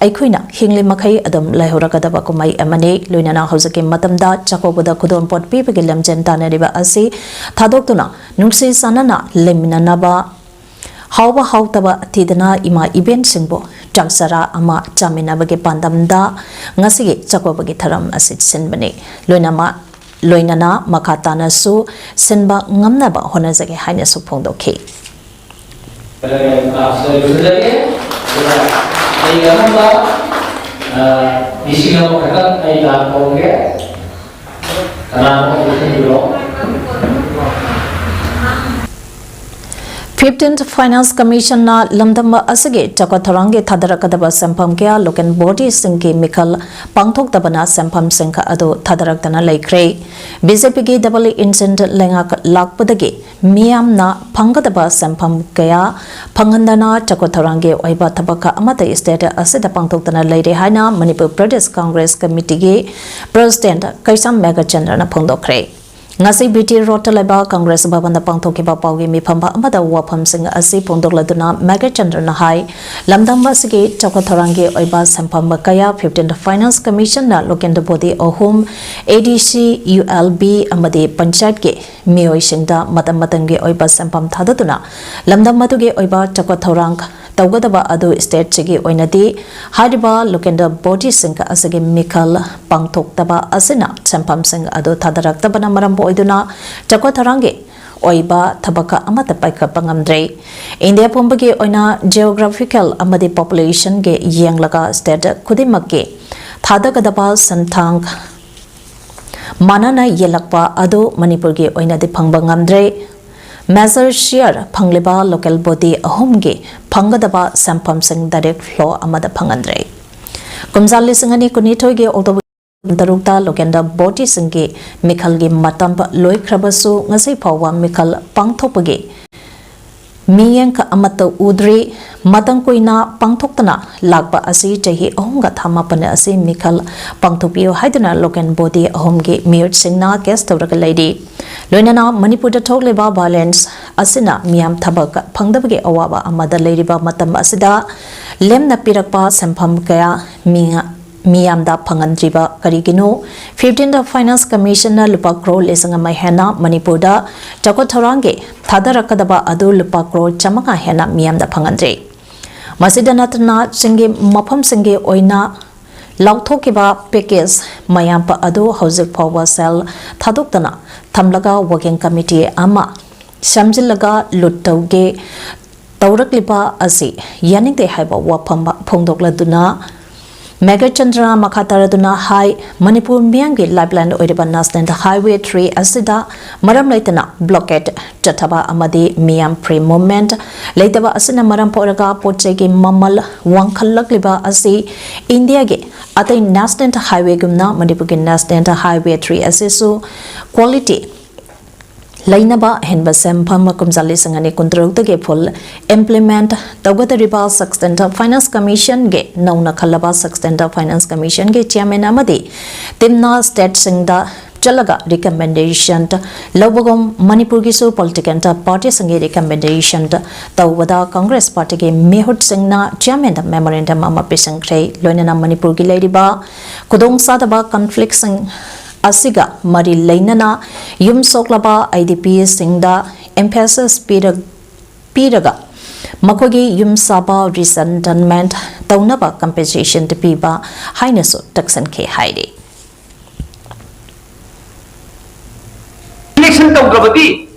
ꯑꯩꯈꯣꯏꯅ ꯍꯤꯡꯂꯤ ꯃꯈꯩ ꯑꯗꯨꯝ ꯂꯩꯍꯧꯔꯒꯗꯕ ꯀꯨꯝꯍꯩ ꯑꯃꯅꯤ꯫ ꯂꯣꯏꯅꯅ ꯍꯧꯖꯤꯛꯀꯤ ꯃꯇꯝꯗ ꯆꯥꯛꯀꯧꯕꯗ ꯈꯨꯗꯣꯜꯄꯣꯠ ꯄꯤꯕꯒꯤ ꯂꯝꯖꯦꯟ ꯇꯥꯟꯅꯔꯤꯕ ꯑꯁꯤ ꯊꯥꯗꯣꯛꯇꯨꯅ ꯅꯨꯡꯁꯤ ꯆꯥꯟꯅꯅ ꯂꯩꯃꯤꯟꯅꯅꯕ, ꯍꯥꯎꯕ ꯍꯥꯎꯇꯕ ꯊꯤꯗꯅ ꯏꯃꯥ ꯏꯕꯦꯟꯁꯤꯡꯕꯨ ꯆꯥꯛ ꯆꯔꯥ ꯑꯃ ꯆꯥꯃꯤꯟꯅꯕꯒꯤ ꯄꯥꯟꯗꯝꯗ ꯉꯁꯤꯒꯤ ꯆꯥꯛꯀꯧꯕꯒꯤ ꯊꯧꯔꯝ ꯑꯁꯤ ꯁꯤꯟꯕꯅꯤ꯫ ꯂꯣꯏꯅꯃꯛ, ꯂꯣꯏꯅꯅ ꯃꯈꯥ ꯇꯥꯅꯁꯨ ꯁꯤꯟꯕ ꯉꯝꯅꯕ ꯍꯣꯠꯅꯖꯒꯦ ꯍꯥꯏꯅꯁꯨ ꯐꯣꯡꯗꯣꯛꯈꯤ꯫ ꯂꯣꯏꯁꯤꯜꯂꯒꯦ꯫ ꯑꯗꯨꯒ ꯑꯩꯒꯤ ꯑꯉꯝꯕ, ꯑ, ꯂꯤꯁꯤꯡ ꯑꯃꯈꯛꯇꯪ ꯑꯩ ꯗꯥꯟ ꯇꯧꯒꯦ꯫ ꯀꯅꯥꯅꯣ ꯂꯤꯁꯤꯡ ꯄꯤꯔꯣ? Fifteenth Finance Commissionꯅ ꯂꯝꯗꯝ ꯑꯁꯤꯒꯤ ꯆꯥꯎꯈꯠ ꯊꯧꯔꯥꯡꯒꯤ ꯊꯥꯗꯔꯛꯀꯗꯕ ꯁꯦꯟꯐꯝ ꯀꯌꯥ local bodyꯁꯤꯡꯒꯤ ꯃꯤꯈꯜ ꯄꯥꯡꯊꯣꯛꯇꯕꯅ ꯁꯦꯟꯐꯝꯁꯤꯡ ꯑꯗꯨ ꯊꯥꯗꯔꯛꯇꯅ ꯂꯩꯈ꯭ꯔꯦ꯫ BJPꯒꯤ double engine ꯂꯩꯉꯥꯛ ꯂꯥꯛꯄꯗꯒꯤ ꯃꯤꯌꯥꯝꯅ ꯐꯪꯒꯗꯕ ꯁꯦꯟꯐꯝ ꯀꯌꯥ ꯐꯪꯍꯟꯗꯅ ꯆꯥꯎꯈꯠ ꯊꯧꯔꯥꯡꯒꯤ ꯑꯣꯏꯕ ꯊꯕꯛ ꯑꯃꯠꯇ state ꯑꯁꯤꯗ ꯄꯥꯡꯊꯣꯛꯇꯅ ꯂꯩꯔꯦ ꯍꯥꯏꯅ ꯃꯅꯤꯄꯨꯔ ꯄ꯭ꯔꯗꯦꯁ ꯀꯪꯒ꯭ꯔꯦꯁ ꯀꯃꯤꯇꯤꯒꯤ ꯄ꯭ꯔꯦꯁꯤꯗꯦꯟꯠ ꯀꯩꯁꯥꯝ ꯃꯦꯘꯆꯟꯗ꯭ꯔꯅ ꯐꯣꯡꯗꯣꯛꯈ꯭ꯔꯦ꯫ ꯉꯁꯤ BT Roadꯇ ꯂꯩꯕ ꯀꯪꯒ꯭ꯔꯦꯁ ꯚꯕꯟꯗ ꯄꯥꯡꯊꯣꯛꯈꯤꯕ ꯄꯥꯎꯒꯤ ꯃꯤꯐꯝ ꯑꯃꯗ ꯋꯥꯐꯝꯁꯤꯡ ꯑꯁꯤ ꯐꯣꯡꯗꯣꯛꯂꯗꯨꯅ ꯃꯦꯘꯆꯟꯗ꯭ꯔꯅ ꯍꯥꯏ, ꯂꯝꯗꯝ ꯑꯁꯤꯒꯤ ꯆꯥꯎꯈꯠ ꯊꯧꯔꯥꯡꯒꯤ ꯑꯣꯏꯕ ꯁꯦꯟꯐꯝ ꯀꯌꯥ Fifteenth Finance Commissionꯅ local body ꯑꯍꯨꯝ, ADC, ULB ꯑꯃꯗꯤ ꯄꯟꯆꯥꯌꯠꯀꯤ ꯃꯤꯑꯣꯏꯁꯤꯡꯗ ꯃꯇꯝ ꯃꯇꯝꯒꯤ ꯑꯣꯏꯕ ꯁꯦꯟꯐꯝ ꯊꯥꯗꯗꯨꯅ ꯂꯝꯗꯝ ꯑꯗꯨꯒꯤ ꯑꯣꯏꯕ ꯆꯥꯎꯈꯠ ꯊꯧꯔꯥꯡ ꯇꯧꯒꯗꯕ ꯑꯗꯨ ꯁ꯭ꯇꯦꯠꯁꯤꯒꯤ ꯑꯣꯏꯅꯗꯤ ꯍꯥꯏꯔꯤꯕ ꯂꯣꯀꯦꯜ ꯕꯣꯗꯤꯁꯤꯡ ꯑꯁꯤꯒꯤ ꯃꯤꯈꯜ ꯄꯥꯡꯊꯣꯛꯇꯕ ꯑꯁꯤꯅ ꯁꯦꯟꯐꯝꯁꯤꯡ ꯑꯗꯨ ꯊꯥꯗꯔꯛꯇꯕꯅ ꯃꯔꯝ ꯑꯣꯏꯗꯨꯅ ꯆꯥꯎꯈꯠ ꯊꯧꯔꯥꯡꯒꯤ ꯑꯣꯏꯕ ꯊꯕꯛ ꯑꯃꯠꯇ ꯄꯥꯏꯈꯠꯄ ꯉꯝꯗ꯭ꯔꯦ꯫ ꯏꯟꯗꯤꯌꯥ ꯄꯨꯝꯕꯒꯤ ꯑꯣꯏꯅ ꯖꯤꯑꯣꯒ꯭ꯔꯥꯐꯤꯀꯦꯜ ꯑꯃꯗꯤ ꯄꯣꯄꯨꯂꯦꯁꯟꯒꯤ ꯌꯦꯡꯂꯒ ꯁ꯭ꯇꯦꯠ ꯈꯨꯗꯤꯡꯃꯛꯀꯤ ꯊꯥꯗꯒꯗꯕ ꯁꯦꯟꯊꯥꯡ ꯃꯥꯟꯅꯅ ꯌꯦꯜꯂꯛꯄ ꯑꯗꯨ ꯃꯅꯤꯄꯨꯔꯒꯤ ꯑꯣꯏꯅꯗꯤ ꯐꯪꯕ ꯉꯝꯗ꯭ꯔꯦ꯫ ꯃꯦꯖꯔ ꯁꯤꯌꯔ ꯐꯪꯂꯤꯕ ꯂꯣꯀꯦꯜ ꯕꯣꯗꯤ ꯑꯍꯨꯝꯒꯤ ꯐꯪꯒꯗꯕ ꯁꯦꯟꯐꯝꯁꯤꯡ ꯗꯥꯏꯔꯦꯛ ꯐ꯭ꯂꯣ ꯑꯃꯗ ꯐꯪꯍꯟꯗ꯭ꯔꯦ꯫ ꯀꯨꯝꯖꯥ ꯂꯤꯁꯤꯡ ꯑꯅꯤ ꯀꯨꯟꯅꯤꯊꯣꯏꯒꯤ ꯑꯣꯛꯇꯣꯕꯔ ꯇꯔꯨꯛꯇ ꯂꯣꯀꯦꯜ ꯕꯣꯗꯤꯁꯤꯡꯒꯤ ꯃꯤꯈꯜꯒꯤ ꯃꯇꯝ ꯂꯣꯏꯈ꯭ꯔꯕꯁꯨ ꯉꯁꯤ ꯐꯥꯎꯕ ꯃꯤꯈꯜ ꯄꯥꯡꯊꯣꯛꯄꯒꯤ ꯃꯤꯠꯌꯦꯡ ꯑꯃꯠꯇ ꯎꯗ꯭ꯔꯤ꯫ ꯃꯇꯝ ꯀꯨꯏꯅ ꯄꯥꯡꯊꯣꯛꯇꯅ ꯂꯥꯛꯄ ꯑꯁꯤ ꯆꯍꯤ ꯑꯍꯨꯝꯒ ꯊꯥ ꯃꯥꯄꯟ ꯑꯁꯤ ꯃꯤꯈꯜ ꯄꯥꯡꯊꯣꯛꯄꯤꯌꯨ ꯍꯥꯏꯗꯨꯅ ꯂꯣꯀꯦꯜ ꯕꯣꯗꯤ ꯑꯍꯨꯝꯒꯤ ꯃꯤꯍꯨꯠꯁꯤꯡꯅ ꯀꯦꯁ ꯇꯧꯔꯒ ꯂꯩꯔꯤ꯫ ꯂꯣꯏꯅꯅ ꯃꯅꯤꯄꯨꯔꯗ ꯊꯣꯛꯂꯤꯕ ꯚꯥꯏꯑꯣꯂꯦꯟꯁ ꯑꯁꯤꯅ ꯃꯤꯌꯥꯝ ꯊꯕꯛ ꯐꯪꯗꯕꯒꯤ ꯑꯋꯥꯕ ꯑꯃꯗ ꯂꯩꯔꯤꯕ ꯃꯇꯝ ꯑꯁꯤꯗ ꯂꯦꯝꯅ ꯄꯤꯔꯛꯄ ꯁꯦꯟꯐꯝ ꯀꯌꯥ ꯃꯤ ꯃꯤꯌꯥꯝꯗ ꯐꯪꯍꯟꯗ꯭ꯔꯤꯕ ꯀꯔꯤꯒꯤꯅꯣ? ꯐꯤꯐꯇꯤꯟꯗ ꯐꯥꯏꯅꯥꯟꯁ ꯀꯃꯤꯁꯟꯅ ꯂꯨꯄꯥ ꯀ꯭ꯔꯣꯔ ꯂꯤꯁꯤꯡ ꯑꯃ ꯍꯦꯟꯅ ꯃꯅꯤꯄꯨꯔꯗ ꯆꯥꯎꯈꯠ ꯊꯧꯔꯥꯡꯒꯤ ꯊꯥꯗꯔꯛꯀꯗꯕ ꯑꯗꯨ ꯂꯨꯄꯥ ꯀ꯭ꯔꯣꯔ ꯆꯥꯃꯉꯥ ꯍꯦꯟꯅ ꯃꯤꯌꯥꯝꯗ ꯐꯪꯍꯟꯗ꯭ꯔꯤ꯫ ꯃꯁꯤꯗ ꯅꯠꯇꯅ ꯆꯤꯡꯒꯤ ꯃꯐꯝꯁꯤꯡꯒꯤ ꯑꯣꯏꯅ ꯂꯥꯎꯊꯣꯛꯈꯤꯕ ꯄꯦꯀꯦꯖ ꯃꯌꯥꯝ ꯑꯗꯨ ꯍꯧꯖꯤꯛ ꯐꯥꯎꯕ ꯁꯦꯜ ꯊꯥꯗꯣꯛꯇꯅ ꯊꯝꯂꯒ ꯋꯥꯔꯀꯤꯡ ꯀꯃꯤꯇꯤ ꯑꯃ ꯁꯦꯝꯖꯤꯜꯂꯒ ꯂꯨꯠ ꯇꯧꯒꯦ ꯇꯧꯔꯛꯂꯤꯕ ꯑꯁꯤ ꯌꯥꯅꯤꯡꯗꯦ ꯍꯥꯏꯕ ꯋꯥꯐꯝ ꯐꯣꯡꯗꯣꯛꯂꯗꯨꯅ ꯃꯦꯒꯔ ꯆꯟꯗ꯭ꯔꯅ ꯃꯈꯥ ꯇꯥꯔꯗꯨꯅ ꯍꯥꯏ, ꯃꯅꯤꯄꯨꯔ ꯃꯤꯌꯥꯝꯒꯤ ꯂꯥꯏꯐꯂꯥꯏꯟ ꯑꯣꯏꯔꯤꯕ ꯅꯦꯁꯅꯦꯜ ꯍꯥꯏꯋꯦ ꯊ꯭ꯔꯤ ꯑꯁꯤꯗ ꯃꯔꯝ ꯂꯩꯇꯅ ꯕ꯭ꯂꯣꯀꯦꯠ ꯆꯠꯊꯕ ꯑꯃꯗꯤ ꯃꯤꯌꯥꯝ ꯐ꯭ꯔꯤ ꯃꯨꯚꯃꯦꯟꯠ ꯂꯩꯇꯕ ꯑꯁꯤꯅ ꯃꯔꯝ ꯑꯣꯏꯔꯒ ꯄꯣꯠ ꯆꯩꯒꯤ ꯃꯃꯜ ꯋꯥꯡꯈꯠꯂꯛꯂꯤꯕ ꯑꯁꯤ ꯏꯟꯗꯤꯌꯥꯒꯤ ꯑꯇꯩ ꯅꯦꯁꯅꯦꯜ ꯍꯥꯏꯋꯦꯒꯨꯝꯅ ꯃꯅꯤꯄꯨꯔꯒꯤ ꯅꯦꯁꯅꯦꯜ ꯍꯥꯏꯋꯦ ꯊ꯭ꯔꯤ ꯑꯁꯤꯁꯨ ꯀ꯭ꯋꯥꯂꯤꯇꯤ ꯂꯩꯅꯕ ꯑꯍꯦꯟꯕ ꯁꯦꯟꯐꯝ ꯀꯨꯝꯖꯥ ꯂꯤꯁꯤꯡ ꯑꯅꯤ ꯀꯨꯟꯇꯔꯨꯛꯇꯒꯤ ꯐꯨꯜ ꯏꯝꯄ꯭ꯂꯤꯃꯦꯟꯠ ꯇꯧꯒꯗꯧꯔꯤꯕ ꯁꯤꯛꯁꯇꯤꯟ ꯐꯥꯏꯅꯥꯟꯁ ꯀꯃꯤꯁꯟꯒꯤ ꯅꯧꯅ ꯈꯜꯂꯕ ꯁꯤꯛꯁꯇꯤꯟ ꯐꯥꯏꯅꯥꯟꯁ ꯀꯃꯤꯁꯟꯒꯤ ꯆꯤꯌꯔꯃꯦꯟ ꯑꯃꯗꯤ ꯇꯤꯝꯅ ꯁ꯭ꯇꯦꯠꯁꯤꯡꯗ ꯆꯠꯂꯒ ꯔꯤꯀꯃꯦꯟꯗꯦꯁꯟ ꯂꯧꯕꯒꯨꯝ ꯃꯅꯤꯄꯨꯔꯒꯤꯁꯨ ꯄꯣꯂꯤꯇꯤꯀꯦꯜ ꯄꯥꯔꯇꯤꯁꯤꯡꯒꯤ ꯔꯤꯀꯃꯦꯟꯗꯦꯁꯟ ꯇꯧꯕꯗ ꯀꯪꯒ꯭ꯔꯦꯁ ꯄꯥꯔꯇꯤꯒꯤ ꯃꯤꯍꯨꯠꯁꯤꯡꯅ ꯆꯤꯌꯔꯃꯦꯟꯗ ꯃꯦꯃꯣꯔꯦꯟꯗꯝ ꯑꯃ ꯄꯤꯁꯤꯟꯈ꯭ꯔꯦ꯫ ꯂꯣꯏꯅꯅ ꯃꯅꯤꯄꯨꯔꯒꯤ ꯂꯩꯔꯤꯕ ꯈꯨꯗꯣꯡꯆꯥꯗꯕ ꯀꯟꯐ꯭ꯂꯤꯛꯁꯤꯡ ꯑꯁꯤꯒ ꯃꯔꯤ ꯂꯩꯅꯅ ꯌꯨꯝ ꯁꯣꯛꯂꯕ ꯑꯥꯏ ꯗꯤ ꯄꯤꯁꯤꯡꯗ ꯑꯦꯝꯐꯦꯁꯤꯁ ꯄꯤꯔ-, ꯄꯤꯔꯒ ꯃꯈꯣꯏꯒꯤ ꯌꯨꯝ ꯁꯥꯕ resettlement ꯇꯧꯅꯕ compensation ꯄꯤꯕ ꯍꯥꯏꯅꯁꯨ ꯇꯛꯁꯟꯈꯤ ꯍꯥꯏꯔꯤ꯫ Election ꯇꯧꯗ꯭ꯔꯕꯗꯤ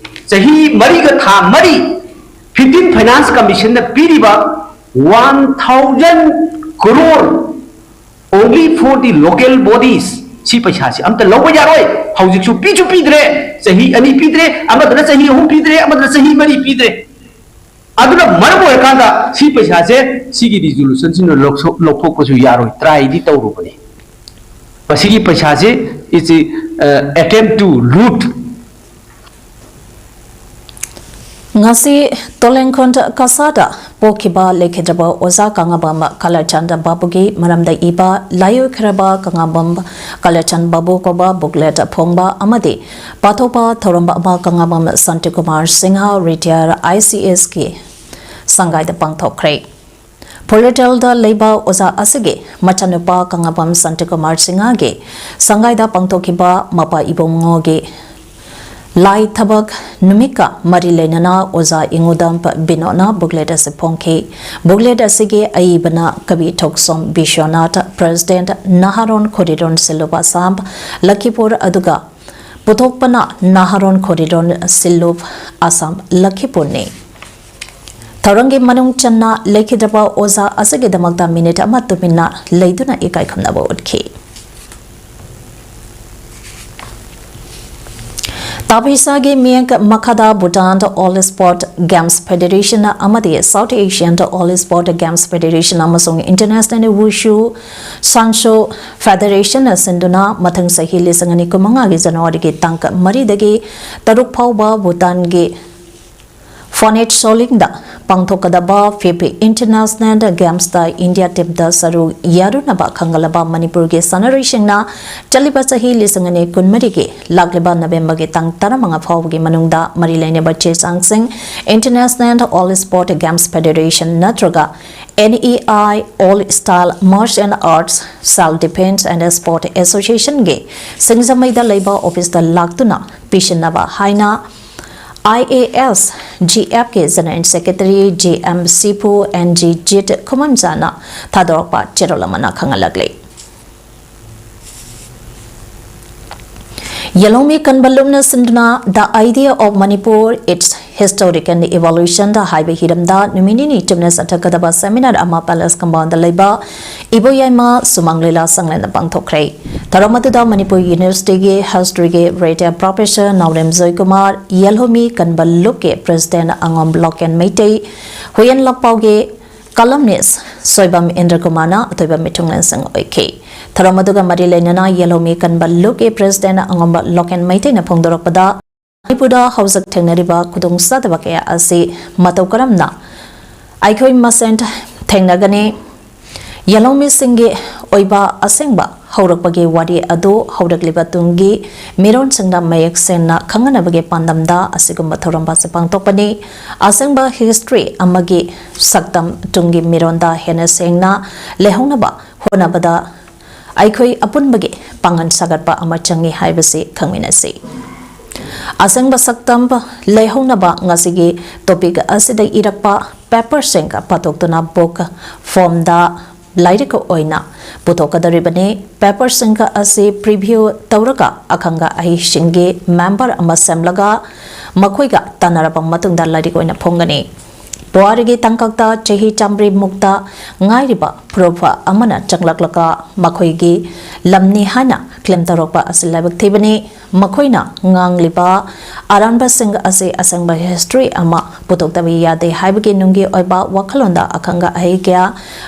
ꯆꯍꯤ ꯃꯔꯤꯒ ꯊꯥ ꯃꯔꯤ fifteen Finance Commissionꯅ ꯄꯤꯔꯤꯕ one thousand crore only for the local bodies, ꯁꯤ ꯄꯩꯁꯥꯁꯤ ꯑꯝꯇ ꯂꯧꯕ ꯌꯥꯔꯣꯏ꯫ ꯍꯧꯖꯤꯛꯁꯨ ꯄꯤꯁꯨ ꯄꯤꯗ꯭ꯔꯦ, ꯆꯍꯤ ꯑꯅꯤ ꯄꯤꯗ꯭ꯔꯦ, ꯑꯃꯗꯅ ꯆꯍꯤ ꯑꯍꯨꯝ ꯄꯤꯗ꯭ꯔꯦ, ꯑꯃꯗꯅ ꯆꯍꯤ ꯃꯔꯤ ꯄꯤꯗ꯭ꯔꯦ꯫ ꯑꯗꯨꯅ ꯃꯔꯝ ꯑꯣꯏꯔꯀꯥꯟꯗ ꯁꯤ ꯄꯩꯁꯥꯁꯦ ꯁꯤꯒꯤ resolutionꯁꯤꯅ ꯂꯧꯊꯣꯛ- ꯂꯧꯊꯣꯛꯄꯁꯨ ꯌꯥꯔꯣꯏ, tryꯗꯤ ꯇꯧꯔꯨꯕꯅꯤ꯫ ꯃꯁꯤꯒꯤ ꯄꯩꯁꯥꯁꯦ is a, uh, attempt to loot. ꯉꯁꯤ ꯇꯣꯂꯦꯡꯈꯣꯟ ꯀꯁꯥꯗ ꯄꯣꯛꯈꯤꯕ ꯂꯩꯈꯤꯗ꯭ꯔꯕ ꯑꯣꯖꯥ ꯀꯪꯂꯥꯕꯝ ꯀꯂꯆꯟꯗ ꯕꯥꯕꯨꯒꯤ ꯃꯔꯝꯗ ꯏꯕ ꯂꯥꯏꯑꯣꯏꯈ꯭ꯔꯕ ꯀꯪꯂꯥꯕꯝ ꯀꯂꯆꯟ ꯕꯥꯕꯨ ꯀꯧꯕ booklet ꯐꯣꯡꯕ ꯑꯃꯗꯤ ꯄꯥꯊꯣꯛꯄ ꯊꯧꯔꯝ ꯑꯃ ꯀꯪꯂꯥꯕꯝ ꯁꯥꯟꯇꯤꯀꯨꯃꯥꯔ ꯁꯤꯡꯍ, retired ICSꯀꯤ ꯁꯪꯒꯥꯏꯗ ꯄꯥꯡꯊꯣꯛꯈ꯭ꯔꯦ꯫ ꯐꯨꯂꯦꯇꯦꯜꯗ ꯂꯩꯕ ꯑꯣꯖꯥ ꯑꯁꯤꯒꯤ ꯃꯆꯥꯅꯨꯄꯥ ꯀꯪꯂꯥꯕꯝ ꯁꯥꯟꯇꯤꯀꯨꯃꯥꯔ ꯁꯤꯡꯍꯒꯤ ꯁꯪꯒꯥꯏꯗ ꯄꯥꯡꯊꯣꯛꯈꯤꯕ ꯃꯄꯥ ꯏꯕꯨꯡꯉꯣꯒꯤ ꯂꯥꯏ ꯊꯕꯛ ꯅꯨꯃꯤꯠꯀ ꯃꯔꯤ ꯂꯩꯅꯅ ꯑꯣꯖꯥ ꯏꯉꯨꯗꯝ ꯕꯤꯅꯣꯗꯅ booklet ꯑꯁꯤ ꯐꯣꯡꯈꯤ꯫ Booklet ꯑꯁꯤꯒꯤ ꯑꯏꯕꯅ ꯀꯕꯤ ꯊꯣꯛꯁꯣꯝ ꯕꯤꯁ꯭ꯋꯅꯥꯊ, president, ꯅꯍꯥꯔꯣꯟ ꯈꯣꯔꯤꯔꯣꯟ ꯁꯤꯜꯂꯨꯞ ꯑꯁꯥꯝ ꯂꯈꯤꯄꯨꯔ, ꯑꯗꯨꯒ ꯄꯨꯊꯣꯛꯄꯅ ꯅꯍꯥꯔꯣꯟ ꯈꯣꯔꯤꯔꯣꯟ ꯁꯤꯜꯂꯨꯞ ꯑꯁꯥꯝ ꯂꯈꯤꯄꯨꯔꯅꯤ꯫ ꯊꯧꯔꯝꯒꯤ ꯃꯅꯨꯡ ꯆꯟꯅ ꯂꯩꯈꯤꯗ꯭ꯔꯕ ꯑꯣꯖꯥ ꯑꯁꯤꯒꯤꯗꯃꯛꯇ minute ꯑꯃ ꯇꯨꯃꯤꯟꯅ ꯂꯩꯗꯨꯅ ꯏꯀꯥꯏ ꯈꯨꯝꯅꯕ ꯎꯠꯈꯤ꯫ ꯇꯥꯕꯤꯁꯥꯒꯤ ꯃꯤꯠꯌꯦꯡ ꯃꯈꯥꯗ Bhutan All Sport Games Federation ꯑꯃꯗꯤ South Asian All Sport Games Federation ꯑꯃꯁꯨꯡ International Wushu Sansho Federation ꯁꯤꯟꯗꯨꯅ ꯃꯊꯪ ꯆꯍꯤ ꯂꯤꯁꯤꯡ ꯑꯅꯤ ꯀꯨꯟꯃꯉꯥꯒꯤ ꯖꯅꯋꯥꯔꯤꯒꯤ ꯇꯥꯡ ꯃꯔꯤꯗꯒꯤ ꯇꯔꯨꯛ ꯐꯥꯎꯕ ꯚꯨꯇꯥꯟꯒꯤ ꯐꯣꯅꯦꯠ ꯁꯣꯂꯤꯡꯗ ꯄꯥꯡꯊꯣꯛꯀꯗꯕ ꯐꯤꯐ International Gamesꯇ ꯏꯟꯗꯤꯌꯥ teamꯇ ꯁꯔꯨꯛ ꯌꯥꯔꯨꯅꯕ ꯈꯪꯒꯠꯂꯕ ꯃꯅꯤꯄꯨꯔꯒꯤ ꯁꯥꯟꯅꯔꯣꯏꯁꯤꯡꯅ ꯆꯠꯂꯤꯕ ꯆꯍꯤ ꯂꯤꯁꯤꯡ ꯑꯅꯤ ꯀꯨꯟꯃꯔꯤꯒꯤ ꯂꯥꯛꯂꯤꯕ ꯅꯕꯦꯝꯕꯔꯒꯤ ꯇꯥꯡ ꯇꯔꯥꯃꯉꯥ ꯐꯥꯎꯕꯒꯤ ꯃꯅꯨꯡꯗ ꯃꯔꯤ ꯂꯩꯅꯕ ꯆꯦ ꯆꯥꯡꯁꯤꯡ International All Sport Games Federation ꯅꯠꯇ꯭ꯔꯒ N E I All Style Martial Arts Self Defense and Sport Associationꯒꯤ ꯁꯤꯡꯖꯃꯩꯗ ꯂꯩꯕ officeꯇ ꯂꯥꯛꯇꯨꯅ ꯄꯤꯁꯤꯟꯅꯕ ꯍꯥꯏꯅ I A S G F ꯀꯤ General Secretary G M ꯁꯤꯐꯨ, N G ꯖꯤꯠ ꯈꯨꯃꯟꯖꯥꯅ ꯊꯥꯗꯣꯔꯛꯄ ꯆꯦꯔꯣꯜ ꯑꯃꯅ ꯈꯪꯍꯜꯂꯛꯂꯤ꯫ ꯌꯦꯜꯍꯧꯃꯤ ꯀꯟꯕ ꯂꯨꯞꯅ ꯁꯤꯟꯗꯨꯅ The Idea of Manipur, Its Historic and Evolution ꯗ ꯍꯥꯏꯕ ꯍꯤꯔꯝꯗ ꯅꯨꯃꯤꯠ ꯅꯤꯅꯤ ꯆꯨꯞꯅ ꯆꯠꯊꯒꯗꯕ seminar ꯑꯃ Palace Compound ꯗ ꯂꯩꯕ ꯏꯕꯣꯌꯥꯏꯃ ꯁꯨꯃꯥꯡ ꯂꯤꯂꯥ ꯁꯪꯂꯦꯟꯗ ꯄꯥꯡꯊꯣꯛꯈ꯭ꯔꯦ꯫ ꯊꯧꯔꯝ ꯑꯗꯨꯗ ꯃꯅꯤꯄꯨꯔ University ꯒꯤ History ꯒꯤ Retired Professor ꯅꯥꯎꯔꯦꯝ ꯖꯣꯏꯀꯨꯃꯥꯔ, ꯌꯦꯜꯍꯧꯃꯤ ꯀꯟꯕ ꯂꯨꯞꯀꯤ President ꯑꯉꯣꯝ ꯂꯣꯀꯦꯟ ꯃꯩꯇꯩ, ꯍꯨꯏꯌꯦꯟ ꯂꯥꯛꯄꯥꯎꯒꯤ Columnist ꯁꯣꯏꯕꯝ ꯏꯟꯗ꯭ꯔꯀꯨꯃꯥꯔꯅ ꯑꯇꯣꯏꯕ ꯃꯤꯊꯨꯡꯂꯦꯟꯁꯤꯡ ꯑꯣꯏꯈꯤ꯫ ꯊꯧꯔꯝ ꯑꯗꯨꯒ ꯃꯔꯤ ꯂꯩꯅꯅ ꯌꯦꯜꯍꯧꯃꯤ ꯀꯟꯕ ꯂꯨꯞꯀꯤ President ꯑꯉꯣꯝꯕ ꯂꯣꯀꯦꯟ ꯃꯩꯇꯩꯅ ꯐꯣꯡꯗꯣꯔꯛꯄꯗ, ꯃꯅꯤꯄꯨꯔꯗ ꯍꯧꯖꯤꯛ ꯊꯦꯡꯅꯔꯤꯕ ꯈꯨꯗꯣꯡꯆꯥꯗꯕ ꯀꯌꯥ ꯑꯁꯤ ꯃꯇꯧ ꯀꯔꯝꯅ ꯑꯩꯈꯣꯏ ꯃꯁꯦꯟ ꯊꯦꯡꯅꯒꯅꯤ? ꯌꯦꯜꯍꯧꯃꯤꯁꯤꯡꯒꯤ ꯑꯣꯏꯕ ꯑꯁꯦꯡꯕ ꯍꯧꯔꯛꯄꯒꯤ ꯋꯥꯔꯤ ꯑꯗꯨ ꯍꯧꯔꯛꯂꯤꯕ ꯇꯨꯡꯒꯤ ꯃꯤꯔꯣꯟꯁꯤꯡꯗ ꯃꯌꯦꯛ ꯁꯦꯡꯅ ꯈꯪꯍꯟꯅꯕꯒꯤ ꯄꯥꯟꯗꯝꯗ ꯑꯁꯤꯒꯨꯝꯕ ꯊꯧꯔꯝ ꯑꯁꯤ ꯄꯥꯡꯊꯣꯛꯄꯅꯤ꯫ ꯑꯁꯦꯡꯕ history ꯑꯃꯒꯤ ꯁꯛꯇꯝ ꯇꯨꯡꯒꯤ ꯃꯤꯔꯣꯟꯗ ꯍꯦꯟꯅ ꯁꯦꯡꯅ ꯂꯩꯍꯧꯅꯕ ꯍꯣꯠꯅꯕꯗ ꯑꯩꯈꯣꯏ ꯑꯄꯨꯟꯕꯒꯤ ꯄꯥꯡꯒꯜ ꯁꯥꯒꯠꯄ ꯑꯃ ꯆꯪꯏ ꯍꯥꯏꯕꯁꯤ ꯈꯪꯃꯤꯟꯅꯁꯤ꯫ ꯑꯁꯦꯡꯕ ꯁꯛꯇꯝ ꯂꯩꯍꯧꯅꯕ ꯉꯁꯤꯒꯤ topic ꯑꯁꯤꯗ ꯏꯔꯛꯄ paperꯁꯤꯡ ꯄꯥꯊꯣꯛꯇꯨꯅ book formꯗ ꯂꯥꯏꯔꯤꯛ ꯑꯣꯏꯅ ꯄꯨꯊꯣꯛꯀꯗꯧꯔꯤꯕꯅꯤ꯫ Paperꯁꯤꯡ ꯑꯁꯤ preview ꯇꯧꯔꯒ ꯑꯈꯪ ꯑꯍꯩꯁꯤꯡꯒꯤ member ꯑꯃ ꯁꯦꯝꯂꯒ ꯃꯈꯣꯏꯒ ꯇꯥꯟꯅꯔꯕ ꯃꯇꯨꯡꯗ ꯂꯥꯏꯔꯤꯛ ꯑꯣꯏꯅ ꯐꯣꯡꯒꯅꯤ꯫ ꯄꯨꯋꯥꯔꯤꯒꯤ ꯇꯥꯡꯀꯛꯇ ꯆꯍꯤ ꯆꯥꯃꯔꯤ ꯃꯨꯛꯇ ꯉꯥꯏꯔꯤꯕ ꯐꯨꯔꯨꯞ ꯑꯃꯅ ꯆꯪꯂꯛꯂꯒ ꯃꯈꯣꯏꯒꯤ ꯂꯝꯅꯤ ꯍꯥꯏꯅ claim ꯇꯧꯔꯛꯄ ꯑꯁꯤ ꯂꯥꯏꯕꯛ ꯊꯤꯕꯅꯤ꯫ ꯃꯈꯣꯏꯅ ꯉꯥꯡꯂꯤꯕ ꯑꯔꯥꯟꯕꯁꯤꯡ ꯑꯁꯤ ꯑꯁꯦꯡꯕ history ꯑꯃ ꯄꯨꯊꯣꯛꯇꯕ ꯌꯥꯗꯦ ꯍꯥꯏꯕꯒꯤ ꯅꯨꯡꯒꯤ ꯑꯣꯏꯕ ꯋꯥꯈꯜꯂꯣꯟꯗ ꯑꯈꯪ ꯑꯍꯩ ꯀꯌꯥ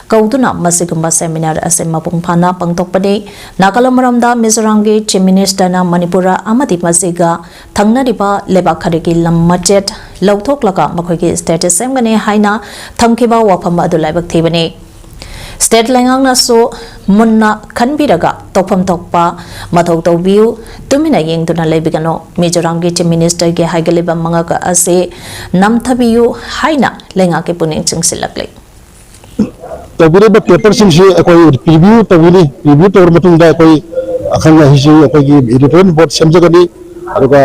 ꯀꯧꯗꯨꯅ ꯃꯁꯤꯒꯨꯝꯕ seminar ꯑꯁꯤ ꯃꯄꯨꯡ ꯐꯥꯅ ꯄꯥꯡꯊꯣꯛꯄꯅꯤ꯫ ꯅꯥꯀꯜ ꯑꯃꯔꯣꯝꯗ ꯃꯤꯖꯣꯔꯥꯝꯒꯤ Chief Ministerꯅ ꯃꯅꯤꯄꯨꯔ ꯑꯃꯗꯤ ꯃꯁꯤꯒ ꯊꯪꯅꯔꯤꯕ ꯂꯩꯕꯥꯛ ꯈꯔꯒꯤ ꯂꯝ ꯃꯆꯦꯠ ꯂꯧꯊꯣꯛꯂꯒ ꯃꯈꯣꯏꯒꯤ state ꯁꯦꯝꯒꯅꯤ ꯍꯥꯏꯅ ꯊꯝꯈꯤꯕ ꯋꯥꯐꯝ ꯑꯗꯨ ꯂꯥꯏꯕꯛ ꯊꯤꯕꯅꯤ꯫ State ꯂꯩꯉꯥꯛꯅꯁꯨ ꯃꯨꯟꯅ ꯈꯟꯕꯤꯔꯒ ꯇꯧꯐꯝ ꯊꯣꯛꯄ ꯃꯊꯧ ꯇꯧꯕꯤꯌꯨ, ꯇꯨꯃꯤꯟꯅ ꯌꯦꯡꯗꯨꯅ ꯂꯩꯕꯤꯒꯅꯨ꯫ ꯃꯤꯖꯣꯔꯥꯝꯒꯤ Chief Ministerꯒꯤ ꯍꯥꯏꯒꯠꯂꯤꯕ ꯃꯉꯛ ꯑꯁꯤ ꯅꯝꯊꯕꯤꯌꯨ ꯍꯥꯏꯅ ꯂꯩꯉꯥꯛꯀꯤ ꯄꯨꯛꯅꯤꯡ ꯆꯤꯡꯁꯤꯜꯂꯛꯂꯤ꯫ ꯇꯧꯕꯤꯔꯤꯕ paperꯁꯤꯡꯁꯤ ꯑꯩꯈꯣꯏ preview ꯇꯧꯒꯅꯤ꯫ Preview ꯇꯧꯔꯕ ꯃꯇꯨꯡꯗ ꯑꯩꯈꯣꯏ ꯑꯈꯪ ꯑꯍꯩꯁꯤꯡ ꯑꯩꯈꯣꯏꯒꯤ editorial board ꯁꯦꯝꯖꯒꯅꯤ꯫ ꯑꯗꯨꯒ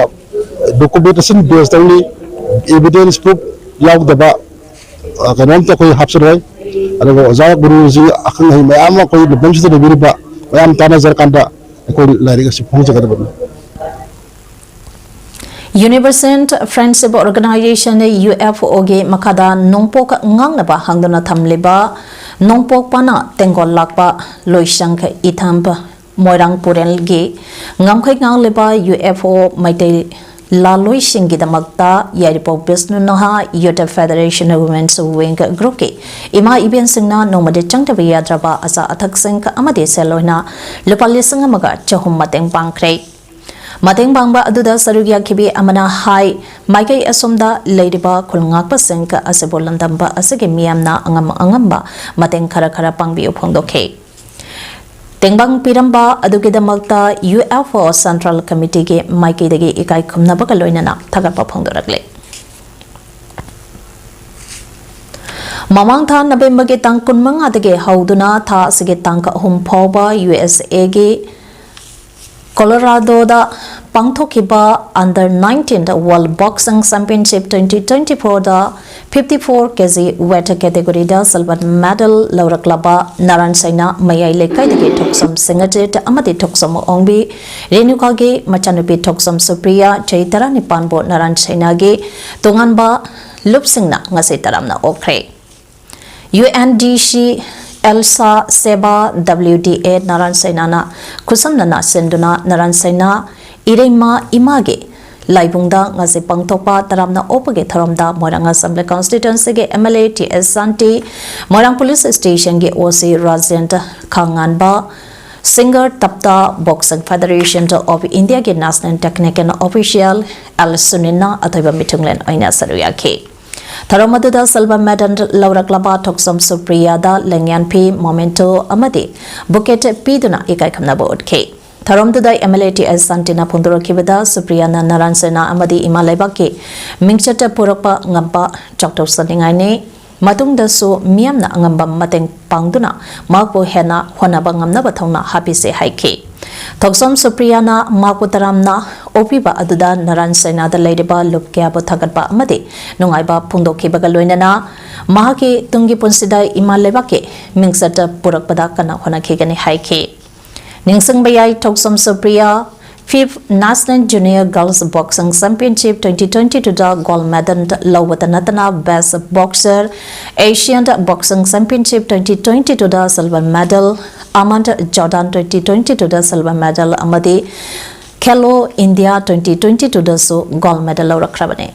Documentation base ꯇꯧꯅꯤ, evidence proof ꯌꯥꯎꯗꯕ ꯑ, ꯀꯩꯅꯣꯝꯇ ꯑꯩꯈꯣꯏ ꯍꯥꯞꯆꯔꯣꯏ꯫ ꯑꯗꯨꯒ ꯑꯣꯖꯥ ꯒꯨꯔꯨꯁꯤ ꯑꯈꯪ ꯑꯍꯩ ꯃꯌꯥꯝ ꯑꯃ ꯑꯩꯈꯣꯏ ꯂꯝꯗꯝꯁꯤꯗ ꯂꯩꯕꯤꯔꯤꯕ ꯃꯌꯥꯝ ꯇꯥꯟꯅꯖꯔꯀꯥꯟꯗ ꯑꯩꯈꯣꯏ ꯂꯥꯏꯔꯤꯛ ꯑꯁꯤ ꯐꯣꯡꯖꯒꯗꯕꯅꯤ꯫ Universal Friendship Organization, UFO ꯒꯤ ꯃꯈꯥꯗ ꯅꯣꯡꯄꯣꯛ ꯉꯥꯡꯅꯕ ꯍꯥꯡꯗꯨꯅ ꯊꯝꯂꯤꯕ ꯅꯣꯡꯄꯣꯛ ꯄꯥꯅ ꯇꯦꯡꯒꯣꯜ ꯂꯥꯛꯄ ꯂꯣꯏꯁꯪ ꯏꯊꯝ ꯃꯣꯏꯔꯥꯡ ꯄꯨꯔꯦꯜꯒꯤ ꯉꯝꯈꯩ ꯉꯥꯡꯂꯤꯕ UFO ꯃꯩꯇꯩ ꯂꯥꯂꯣꯏꯁꯤꯡꯒꯤꯗꯃꯛꯇ ꯌꯥꯏꯔꯤꯄꯣꯛ ꯕꯤꯁꯅꯨ ꯅꯍꯥ Youth Federation Women's Wing Group ꯀꯤ ꯏꯃꯥ ꯏꯕꯦꯟꯁꯤꯡꯅ ꯅꯣꯡꯃꯗꯤ ꯆꯪꯗꯕ ꯌꯥꯗ꯭ꯔꯕ ꯑꯆꯥ ꯑꯊꯛꯁꯤꯡ ꯑꯃꯗꯤ ꯁꯦꯜ ꯑꯣꯏꯅ ꯂꯨꯄꯥ ꯂꯤꯁꯤꯡ ꯑꯃꯒ ꯆꯍꯨꯝ ꯃꯇꯦꯡ ꯄꯥꯡꯈ꯭ꯔꯦ꯫ ꯃꯇꯦꯡ ꯄꯥꯡꯕ ꯑꯗꯨꯗ ꯁꯔꯨꯛ ꯌꯥꯈꯤꯕꯤ ꯑꯃꯅ ꯍꯥꯏ, ꯃꯥꯏꯀꯩ ꯑꯁꯣꯝꯗ ꯂꯩꯔꯤꯕ ꯈꯨꯜ ꯉꯥꯛꯄꯁꯤꯡ ꯑꯁꯤꯕꯨ ꯂꯝꯗꯝꯕ ꯑꯁꯤꯒꯤ ꯃꯤꯌꯥꯝꯅ ꯑꯉꯝ ꯑꯉꯝꯕ ꯃꯇꯦꯡ ꯈꯔ ꯈꯔ ꯄꯥꯡꯕꯤꯌꯨ ꯐꯣꯡꯗꯣꯛꯈꯤ꯫ ꯇꯦꯡꯕꯥꯡ ꯄꯤꯔꯝꯕ ꯑꯗꯨꯒꯤꯗꯃꯛꯇ UFO Central Committee ꯒꯤ ꯃꯥꯏꯀꯩꯗꯒꯤ ꯏꯀꯥꯏ ꯈꯨꯝꯅꯕꯒ ꯂꯣꯏꯅꯅ ꯊꯥꯒꯠꯄ ꯐꯣꯡꯗꯣꯔꯛꯂꯤ꯫ ꯃꯃꯥꯡ ꯊꯥ ꯅꯕꯦꯝꯕꯔꯒꯤ ꯇꯥꯡ ꯀꯨꯟꯃꯉꯥꯗꯒꯤ ꯍꯧꯗꯨꯅ ꯊꯥ ꯑꯁꯤꯒꯤ ꯇꯥꯡ ꯑꯍꯨꯝ ꯐꯥꯎꯕ USA ꯒꯤ ꯀꯣꯂꯣꯔꯥꯗꯣꯗ ꯄꯥꯡꯊꯣꯛꯈꯤꯕ Under nineteen World Boxing Championship twenty twenty-four ꯗ fifty four kg weight category ꯗ silver medal ꯂꯧꯔꯛꯂꯕ ꯅꯥꯔꯥꯟ ꯁꯩꯅꯥ ꯃꯌꯥꯏ ꯂꯩꯀꯥꯏꯗꯒꯤ ꯊꯣꯛꯆꯝ ꯁꯤꯡꯉꯖꯤꯠ ꯑꯃꯗꯤ ꯊꯣꯛꯆꯝ ꯑꯣꯡꯕꯤ ꯔꯦꯅꯨꯀꯥꯒꯤ ꯃꯆꯥꯅꯨꯄꯤ ꯊꯣꯛꯆꯝ ꯁꯨꯄ꯭ꯔꯤꯌꯥ ꯆꯍꯤ ꯇꯔꯥꯅꯤꯄꯥꯟꯕꯨ ꯅꯥꯔꯥꯟ ꯁꯩꯅꯥꯒꯤ ꯇꯣꯉꯥꯟꯕ ꯂꯨꯞꯁꯤꯡꯅ ꯉꯁꯤ ꯇꯔꯥꯝꯅ ꯑꯣꯛꯈ꯭ꯔꯦ꯫ UNDC ꯑꯦꯜꯁꯥ ꯁꯦꯕꯥ WDA ꯅꯥꯔꯥꯟ ꯁꯩꯅꯥꯅ ꯈꯨꯠꯁꯝꯅꯅ ꯁꯤꯟꯗꯨꯅ ꯅꯥꯔꯥꯟ ꯁꯩꯅꯥ ꯏꯔꯩꯃ ꯏꯃꯥꯒꯤ ꯂꯥꯏꯕꯨꯡꯗ ꯉꯁꯤ ꯄꯥꯡꯊꯣꯛꯄ ꯇꯔꯥꯝꯅ ꯑꯣꯛꯄꯒꯤ ꯊꯧꯔꯝꯗ ꯃꯣꯏꯔꯥꯡ Assembly Constituency ꯒꯤ MLA T S Shanti, Moirang Police Station ꯒꯤ OC Rajendra Khanganba, Singer Tapta Boxing Federation of India ꯒꯤ National Technical Official ꯑꯦꯜ ꯁꯨꯅꯤꯜꯅ ꯑꯊꯣꯏꯕ ꯃꯤꯊꯨꯡꯂꯦꯟ ꯑꯣꯏꯅ ꯁꯔꯨꯛ ꯌꯥꯈꯤ꯫ ꯊꯧꯔꯝ ꯑꯗꯨꯗ silver medal ꯂꯧꯔꯛꯂꯕ ꯊꯣꯛꯆꯝ ꯁꯨꯄ꯭ꯔꯤꯌꯥꯗ ꯂꯦꯡꯌꯥꯟꯐꯤ, memento ꯑꯃꯗꯤ bouquet ꯄꯤꯗꯨꯅ ꯏꯀꯥꯏ ꯈꯨꯝꯅꯕ ꯎꯠꯈꯤ꯫ ꯊꯧꯔꯝꯗꯨꯗ MLA ꯇꯤ ꯑꯦꯁ ꯁꯥꯟꯇꯤꯅ ꯐꯣꯡꯗꯣꯔꯛꯈꯤꯕꯗ ꯁꯨꯄ꯭ꯔꯤꯌꯥꯅ ꯅꯥꯔꯥꯟ ꯁꯦꯅꯥ ꯑꯃꯗꯤ ꯏꯃꯥ ꯂꯩꯕꯥꯛꯀꯤ ꯃꯤꯡꯆꯠ ꯄꯨꯔꯛꯄ ꯉꯝꯕ ꯆꯥꯎꯊꯣꯛꯆꯅꯤꯡꯉꯥꯏꯅꯤ꯫ ꯃꯇꯨꯡꯗꯁꯨ ꯃꯤꯌꯥꯝꯅ ꯑꯉꯝꯕ ꯃꯇꯦꯡ ꯄꯥꯡꯗꯨꯅ ꯃꯍꯥꯛꯄꯨ ꯍꯦꯟꯅ ꯍꯣꯠꯅꯕ ꯉꯝꯅꯕ ꯊꯧꯅꯥ ꯍꯥꯞꯄꯤꯁꯦ ꯍꯥꯏꯈꯤ꯫ ꯊꯣꯛꯆꯣꯝ ꯁꯨꯄ꯭ꯔꯤꯌꯥꯅ ꯃꯍꯥꯛꯄꯨ ꯇꯔꯥꯝꯅ ꯑꯣꯛꯄꯤꯕ ꯑꯗꯨꯗ ꯅꯥꯔꯥꯌꯟ ꯁꯦꯅꯥꯗ ꯂꯩꯔꯤꯕ ꯂꯨꯞ ꯀꯌꯥꯕꯨ ꯊꯥꯒꯠꯄ ꯑꯃꯗꯤ ꯅꯨꯡꯉꯥꯏꯕ ꯐꯣꯡꯗꯣꯛꯈꯤꯕꯒ ꯂꯣꯏꯅꯅ ꯃꯍꯥꯛꯀꯤ ꯇꯨꯡꯒꯤ ꯄꯨꯟꯁꯤꯗ ꯏꯃꯥ ꯂꯩꯕꯥꯛꯀꯤ ꯃꯤꯡꯆꯠ ꯄꯨꯔꯛꯄꯗ ꯀꯟꯅ ꯍꯣꯠꯅꯈꯤꯒꯅꯤ ꯍꯥꯏꯈꯤ꯫ ꯅꯤꯡꯁꯤꯡꯕ ꯌꯥꯏ, ꯊꯣꯛꯆꯣꯝ Supriya Fifth National Junior Girls Boxing Championship twenty twenty-two ꯗ gold medal ꯂꯧꯕꯇ ꯅꯠꯇꯅ Best Boxer, Asian Boxing Championship twenty twenty-two ꯗ silver medal, Amant Jordan twenty twenty-two ꯗ silver medal ꯑꯃꯗꯤ Khelo India twenty twenty-two ꯗꯁꯨ gold medal ꯂꯧꯔꯛꯈ꯭ꯔꯕꯅꯤ꯫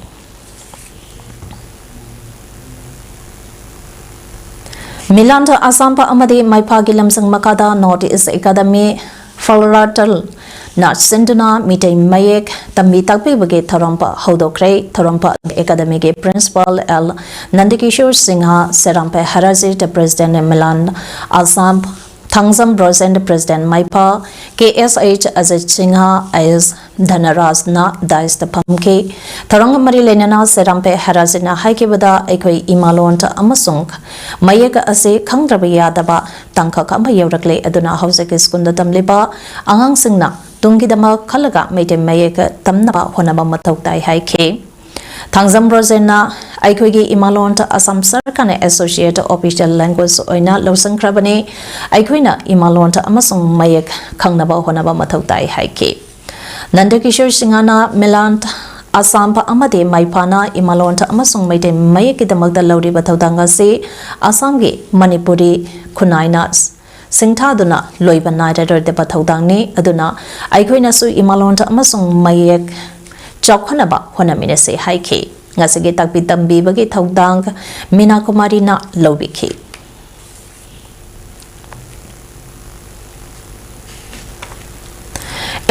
ꯃꯤꯂꯥꯟ ꯑꯁꯥꯝꯄ ꯑꯃꯗꯤ ꯃꯩꯐꯥꯒꯤ ꯂꯝꯁꯤꯡ ꯃꯈꯥꯗ North East Academy ꯐꯂꯔꯥꯇꯜꯅ ꯁꯤꯟꯗꯨꯅ ꯃꯤꯇꯩ ꯃꯌꯦꯛ ꯇꯝꯕꯤ ꯇꯥꯛꯄꯤꯕꯒꯤ ꯊꯧꯔꯝ ꯍꯧꯗꯣꯛꯈ꯭ꯔꯦ꯫ ꯊꯧꯔꯝ ꯑꯦꯀꯥꯗꯃꯤꯒꯤ principal L Nandakishor Singh, Serampe Harajit, president Milan Asham, Thangjam Brojen, president Meipha, K S H Ajit Singh, I S ꯙꯅꯔꯥꯖꯅ dais ꯇ ꯐꯝꯈꯤ꯫ ꯊꯧꯔꯝꯒ ꯃꯔꯤ ꯂꯩꯅꯅ ꯁꯦꯔꯥꯝꯄꯦ ꯍꯔꯥꯖꯤꯠꯅ ꯍꯥꯏꯈꯤꯕꯗ, ꯑꯩꯈꯣꯏ ꯏꯃꯥꯂꯣꯟ ꯑꯃꯁꯨꯡ ꯃꯌꯦꯛ ꯑꯁꯤ ꯈꯪꯗ꯭ꯔꯕ ꯌꯥꯗꯕ ꯇꯥꯡꯀꯛ ꯑꯃ ꯌꯧꯔꯛꯂꯦ, ꯑꯗꯨꯅ ꯍꯧꯖꯤꯛ ꯁ꯭ꯀꯨꯜꯗ ꯇꯝꯂꯤꯕ ꯑꯉꯥꯡꯁꯤꯡꯅ ꯇꯨꯡꯒꯤꯗꯃꯛ ꯈꯜꯂꯒ ꯃꯩꯇꯩ ꯃꯌꯦꯛ ꯇꯝꯅꯕ ꯍꯣꯠꯅꯕ ꯃꯊꯧ ꯇꯥꯏ ꯍꯥꯏꯈꯤ꯫ ꯊꯥꯡꯖꯝ ꯕ꯭ꯔꯣꯖꯦꯟꯅ ꯑꯩꯈꯣꯏꯒꯤ ꯏꯃꯥꯂꯣꯟ ꯑꯁꯥꯝ ꯁꯔꯀꯥꯔꯅ associate official language ꯑꯣꯏꯅ ꯂꯧꯁꯤꯟꯈ꯭ꯔꯕꯅꯤ꯫ ꯑꯩꯈꯣꯏꯅ ꯏꯃꯥꯂꯣꯟ ꯑꯃꯁꯨꯡ ꯃꯌꯦꯛ ꯈꯪꯅꯕ ꯍꯣꯠꯅꯕ ꯃꯊꯧ ꯇꯥꯏ ꯍꯥꯏꯈꯤ꯫ ꯅꯟꯗꯀꯤꯁꯣꯔ ꯁꯤꯡꯍꯅ ꯃꯤꯂꯥꯟ ꯑꯁꯥꯝ ꯑꯃꯗꯤ ꯃꯩꯐꯥꯅ ꯏꯃꯥꯂꯣꯟ ꯑꯃꯁꯨꯡ ꯃꯩꯇꯩ ꯃꯌꯦꯛꯀꯤꯗꯃꯛꯇ ꯂꯧꯔꯤꯕ ꯊꯧꯗꯥꯡ ꯑꯁꯤ ꯑꯁꯥꯝꯒꯤ ꯃꯅꯤꯄꯨꯔꯤ ꯈꯨꯟꯅꯥꯏꯅ ꯁꯤꯡꯊꯥꯗꯨꯅ ꯂꯣꯏꯕ ꯅꯥꯏꯔꯔꯣꯏꯗꯕ ꯊꯧꯗꯥꯡꯅꯤ꯫ ꯑꯗꯨꯅ ꯑꯩꯈꯣꯏꯅꯁꯨ ꯏꯃꯥꯂꯣꯟ ꯑꯃꯁꯨꯡ ꯃꯌꯦꯛ ꯆꯥꯎꯈꯠꯅꯕ ꯍꯣꯠꯅꯃꯤꯟꯅꯁꯤ ꯍꯥꯏꯈꯤ꯫ ꯉꯁꯤꯒꯤ ꯇꯥꯛꯄꯤ ꯇꯝꯕꯤꯕꯒꯤ ꯊꯧꯗꯥꯡ ꯃꯤꯅꯥ ꯀꯨꯃꯥꯔꯤꯅ ꯂꯧꯕꯤꯈꯤ꯫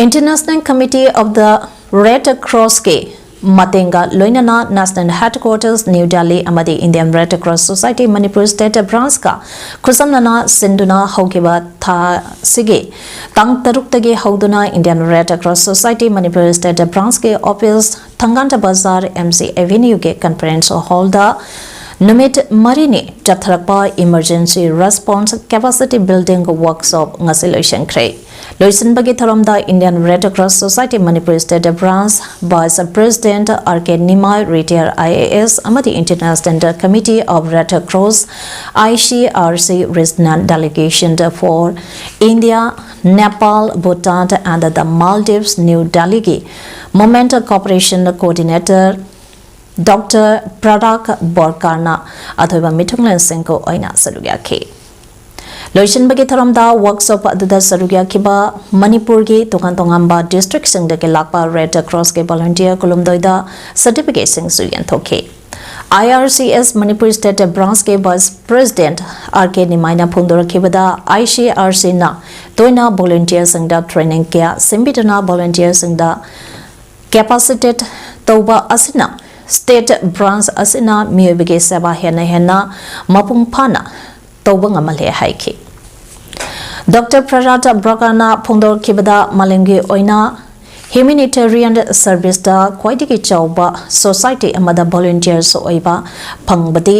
International Committee of the Red Cross ꯀꯤ ꯃꯇꯦꯡꯒ ꯂꯣꯏꯅꯅ National Headquarters New Delhi ꯑꯃꯗꯤ Indian Red Cross Society Manipur State Branch ꯀ ꯈꯨꯠꯁꯝꯅꯅ ꯁꯤꯟꯗꯨꯅ ꯍꯧꯈꯤꯕ ꯊꯥ ꯑꯁꯤꯒꯤ ꯇꯥꯡ ꯇꯔꯨꯛꯇꯒꯤ ꯍꯧꯗꯨꯅ Indian Red Cross Society Manipur State Branch ꯀꯤ office ꯊꯪꯒꯥꯟꯗ ꯕꯖꯥꯔ M C Avenue ꯒꯤ conference hall ꯗ ꯅꯨꯃꯤꯠ ꯃꯔꯤꯅꯤ ꯆꯠꯊꯔꯛꯄ Emergency Response Capacity Building Workshop ꯉꯁꯤ ꯂꯣꯏꯁꯤꯟꯈ꯭ꯔꯦ꯫ ꯂꯣꯏꯁꯤꯟꯕꯒꯤ ꯊꯧꯔꯝꯗ Indian Red Cross Society Manipur State Branch Vice President R K Nimai, Retired I A S ꯑꯃꯗꯤ International Committee of Red Cross, I C R C Regional Delegation for India, Nepal, Bhutan and the Maldives, New Delhi ꯒꯤ Movement Cooperation Coordinator Doctor Prarak Borkarna ꯑꯊꯣꯏꯕ ꯃꯤꯊꯨꯡꯂꯦꯟꯁꯤꯡꯒ ꯑꯣꯏꯅ ꯁꯔꯨꯛ ꯌꯥꯈꯤ꯫ ꯂꯣꯏꯁꯤꯟꯕꯒꯤ ꯊꯧꯔꯝꯗ workshop ꯑꯗꯨꯗ ꯁꯔꯨꯛ ꯌꯥꯈꯤꯕ ꯃꯅꯤꯄꯨꯔꯒꯤ ꯇꯣꯉꯥꯟ ꯇꯣꯉꯥꯟꯕ districtꯁꯤꯡꯗꯒꯤ ꯂꯥꯛꯄ Red Crossꯀꯤ volunteer ꯀꯨꯟꯍꯨꯝꯗꯣꯏꯗ certificateꯁꯤꯡꯁꯨ ꯌꯦꯟꯊꯣꯛꯈꯤ꯫ I R C S Manipur State Branchꯀꯤ Vice President R K ꯅꯤꯃꯥꯏꯅ ꯐꯣꯡꯗꯣꯔꯛꯈꯤꯕꯗ, I C R Cꯅ ꯇꯣꯏꯅ volunteerꯁꯤꯡꯗ training ꯀꯌꯥ ꯁꯤꯟꯕꯤꯗꯨꯅ volunteerꯁꯤꯡꯗ capacitate ꯇꯧꯕ ꯑꯁꯤꯅ state branch ꯑꯁꯤꯅ ꯃꯤꯑꯣꯏꯕꯒꯤ ꯁꯦꯕꯥ ꯍꯦꯟꯅ ꯍꯦꯟꯅ ꯃꯄꯨꯡ ꯐꯥꯅ ꯇꯧꯕ ꯉꯝꯍꯜꯂꯦ ꯍꯥꯏꯈꯤ꯫ Doctor Prarak Borkarna ꯐꯣꯡꯗꯣꯔꯛꯈꯤꯕꯗ, ꯃꯥꯂꯦꯝꯒꯤ ꯑꯣꯏꯅ humanitarian serviceꯇ ꯈ꯭ꯋꯥꯏꯗꯒꯤ ꯆꯥꯎꯕ society ꯑꯃꯗ volunteers ꯑꯣꯏꯕ ꯐꯪꯕꯗꯤ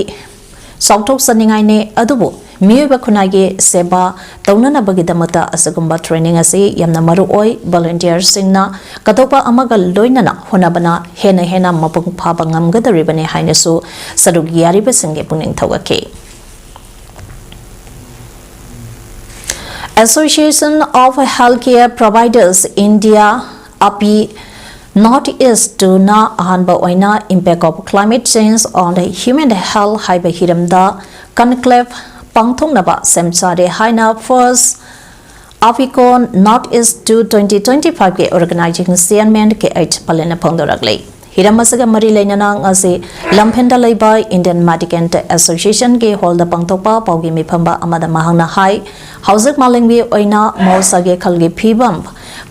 ꯆꯥꯎꯊꯣꯛꯆꯅꯤꯡꯉꯥꯏꯅꯤ, ꯑꯗꯨꯕꯨ ꯃꯤꯑꯣꯏꯕ ꯈꯨꯟꯅꯥꯏꯒꯤ ꯁꯦꯕꯥ ꯇꯧꯅꯅꯕꯒꯤꯗꯃꯛꯇ ꯑꯁꯤꯒꯨꯝꯕ training ꯑꯁꯤ ꯌꯥꯝꯅ ꯃꯔꯨ ꯑꯣꯏ꯫ Volunteerꯁꯤꯡꯅ ꯀꯠꯊꯣꯛꯄ ꯑꯃꯒ ꯂꯣꯏꯅꯅ ꯍꯣꯠꯅꯕꯅ ꯍꯦꯟꯅ ꯍꯦꯟꯅ ꯃꯄꯨꯡ ꯐꯥꯕ ꯉꯝꯒꯗꯧꯔꯤꯕꯅꯤ ꯍꯥꯏꯅꯁꯨ ꯁꯔꯨꯛ ꯌꯥꯔꯤꯕꯁꯤꯡꯒꯤ ꯄꯨꯛꯅꯤꯡ ꯊꯧꯒꯠꯈꯤ꯫ Association of Healthcare Providers India, AHPI, North East ꯇꯨꯅ ꯑꯍꯥꯟꯕ ꯑꯣꯏꯅ Impact of Climate Change on Human Health ꯍꯥꯏꯕ ꯍꯤꯔꯝꯗ conclave ꯄꯥꯡꯊꯣꯛꯅꯕ ꯁꯦꯝ ꯁꯥꯔꯦ ꯍꯥꯏꯅ First APHICO North East two twenty twenty-five ꯀꯤ organizing chairman K H ꯄꯂꯦꯟꯅ ꯐꯣꯡꯗꯣꯔꯛꯂꯤ꯫ ꯍꯤꯔꯝ ꯑꯁꯤꯒ ꯃꯔꯤ ꯂꯩꯅꯅ ꯉꯁꯤ ꯂꯝꯐꯦꯟꯗ ꯂꯩꯕ Indian Mendicant Associationꯒꯤ hallꯗ ꯄꯥꯡꯊꯣꯛꯄ ꯄꯥꯎꯒꯤ ꯃꯤꯐꯝꯕ ꯑꯃꯗ ꯃꯍꯥꯛꯅ ꯍꯥꯏ, ꯍꯧꯖꯤꯛ ꯃꯥꯂꯦꯝꯒꯤ ꯑꯣꯏꯅ ꯃꯍꯧꯁꯥꯒꯤ ꯈꯜꯒꯤ ꯐꯤꯕꯝ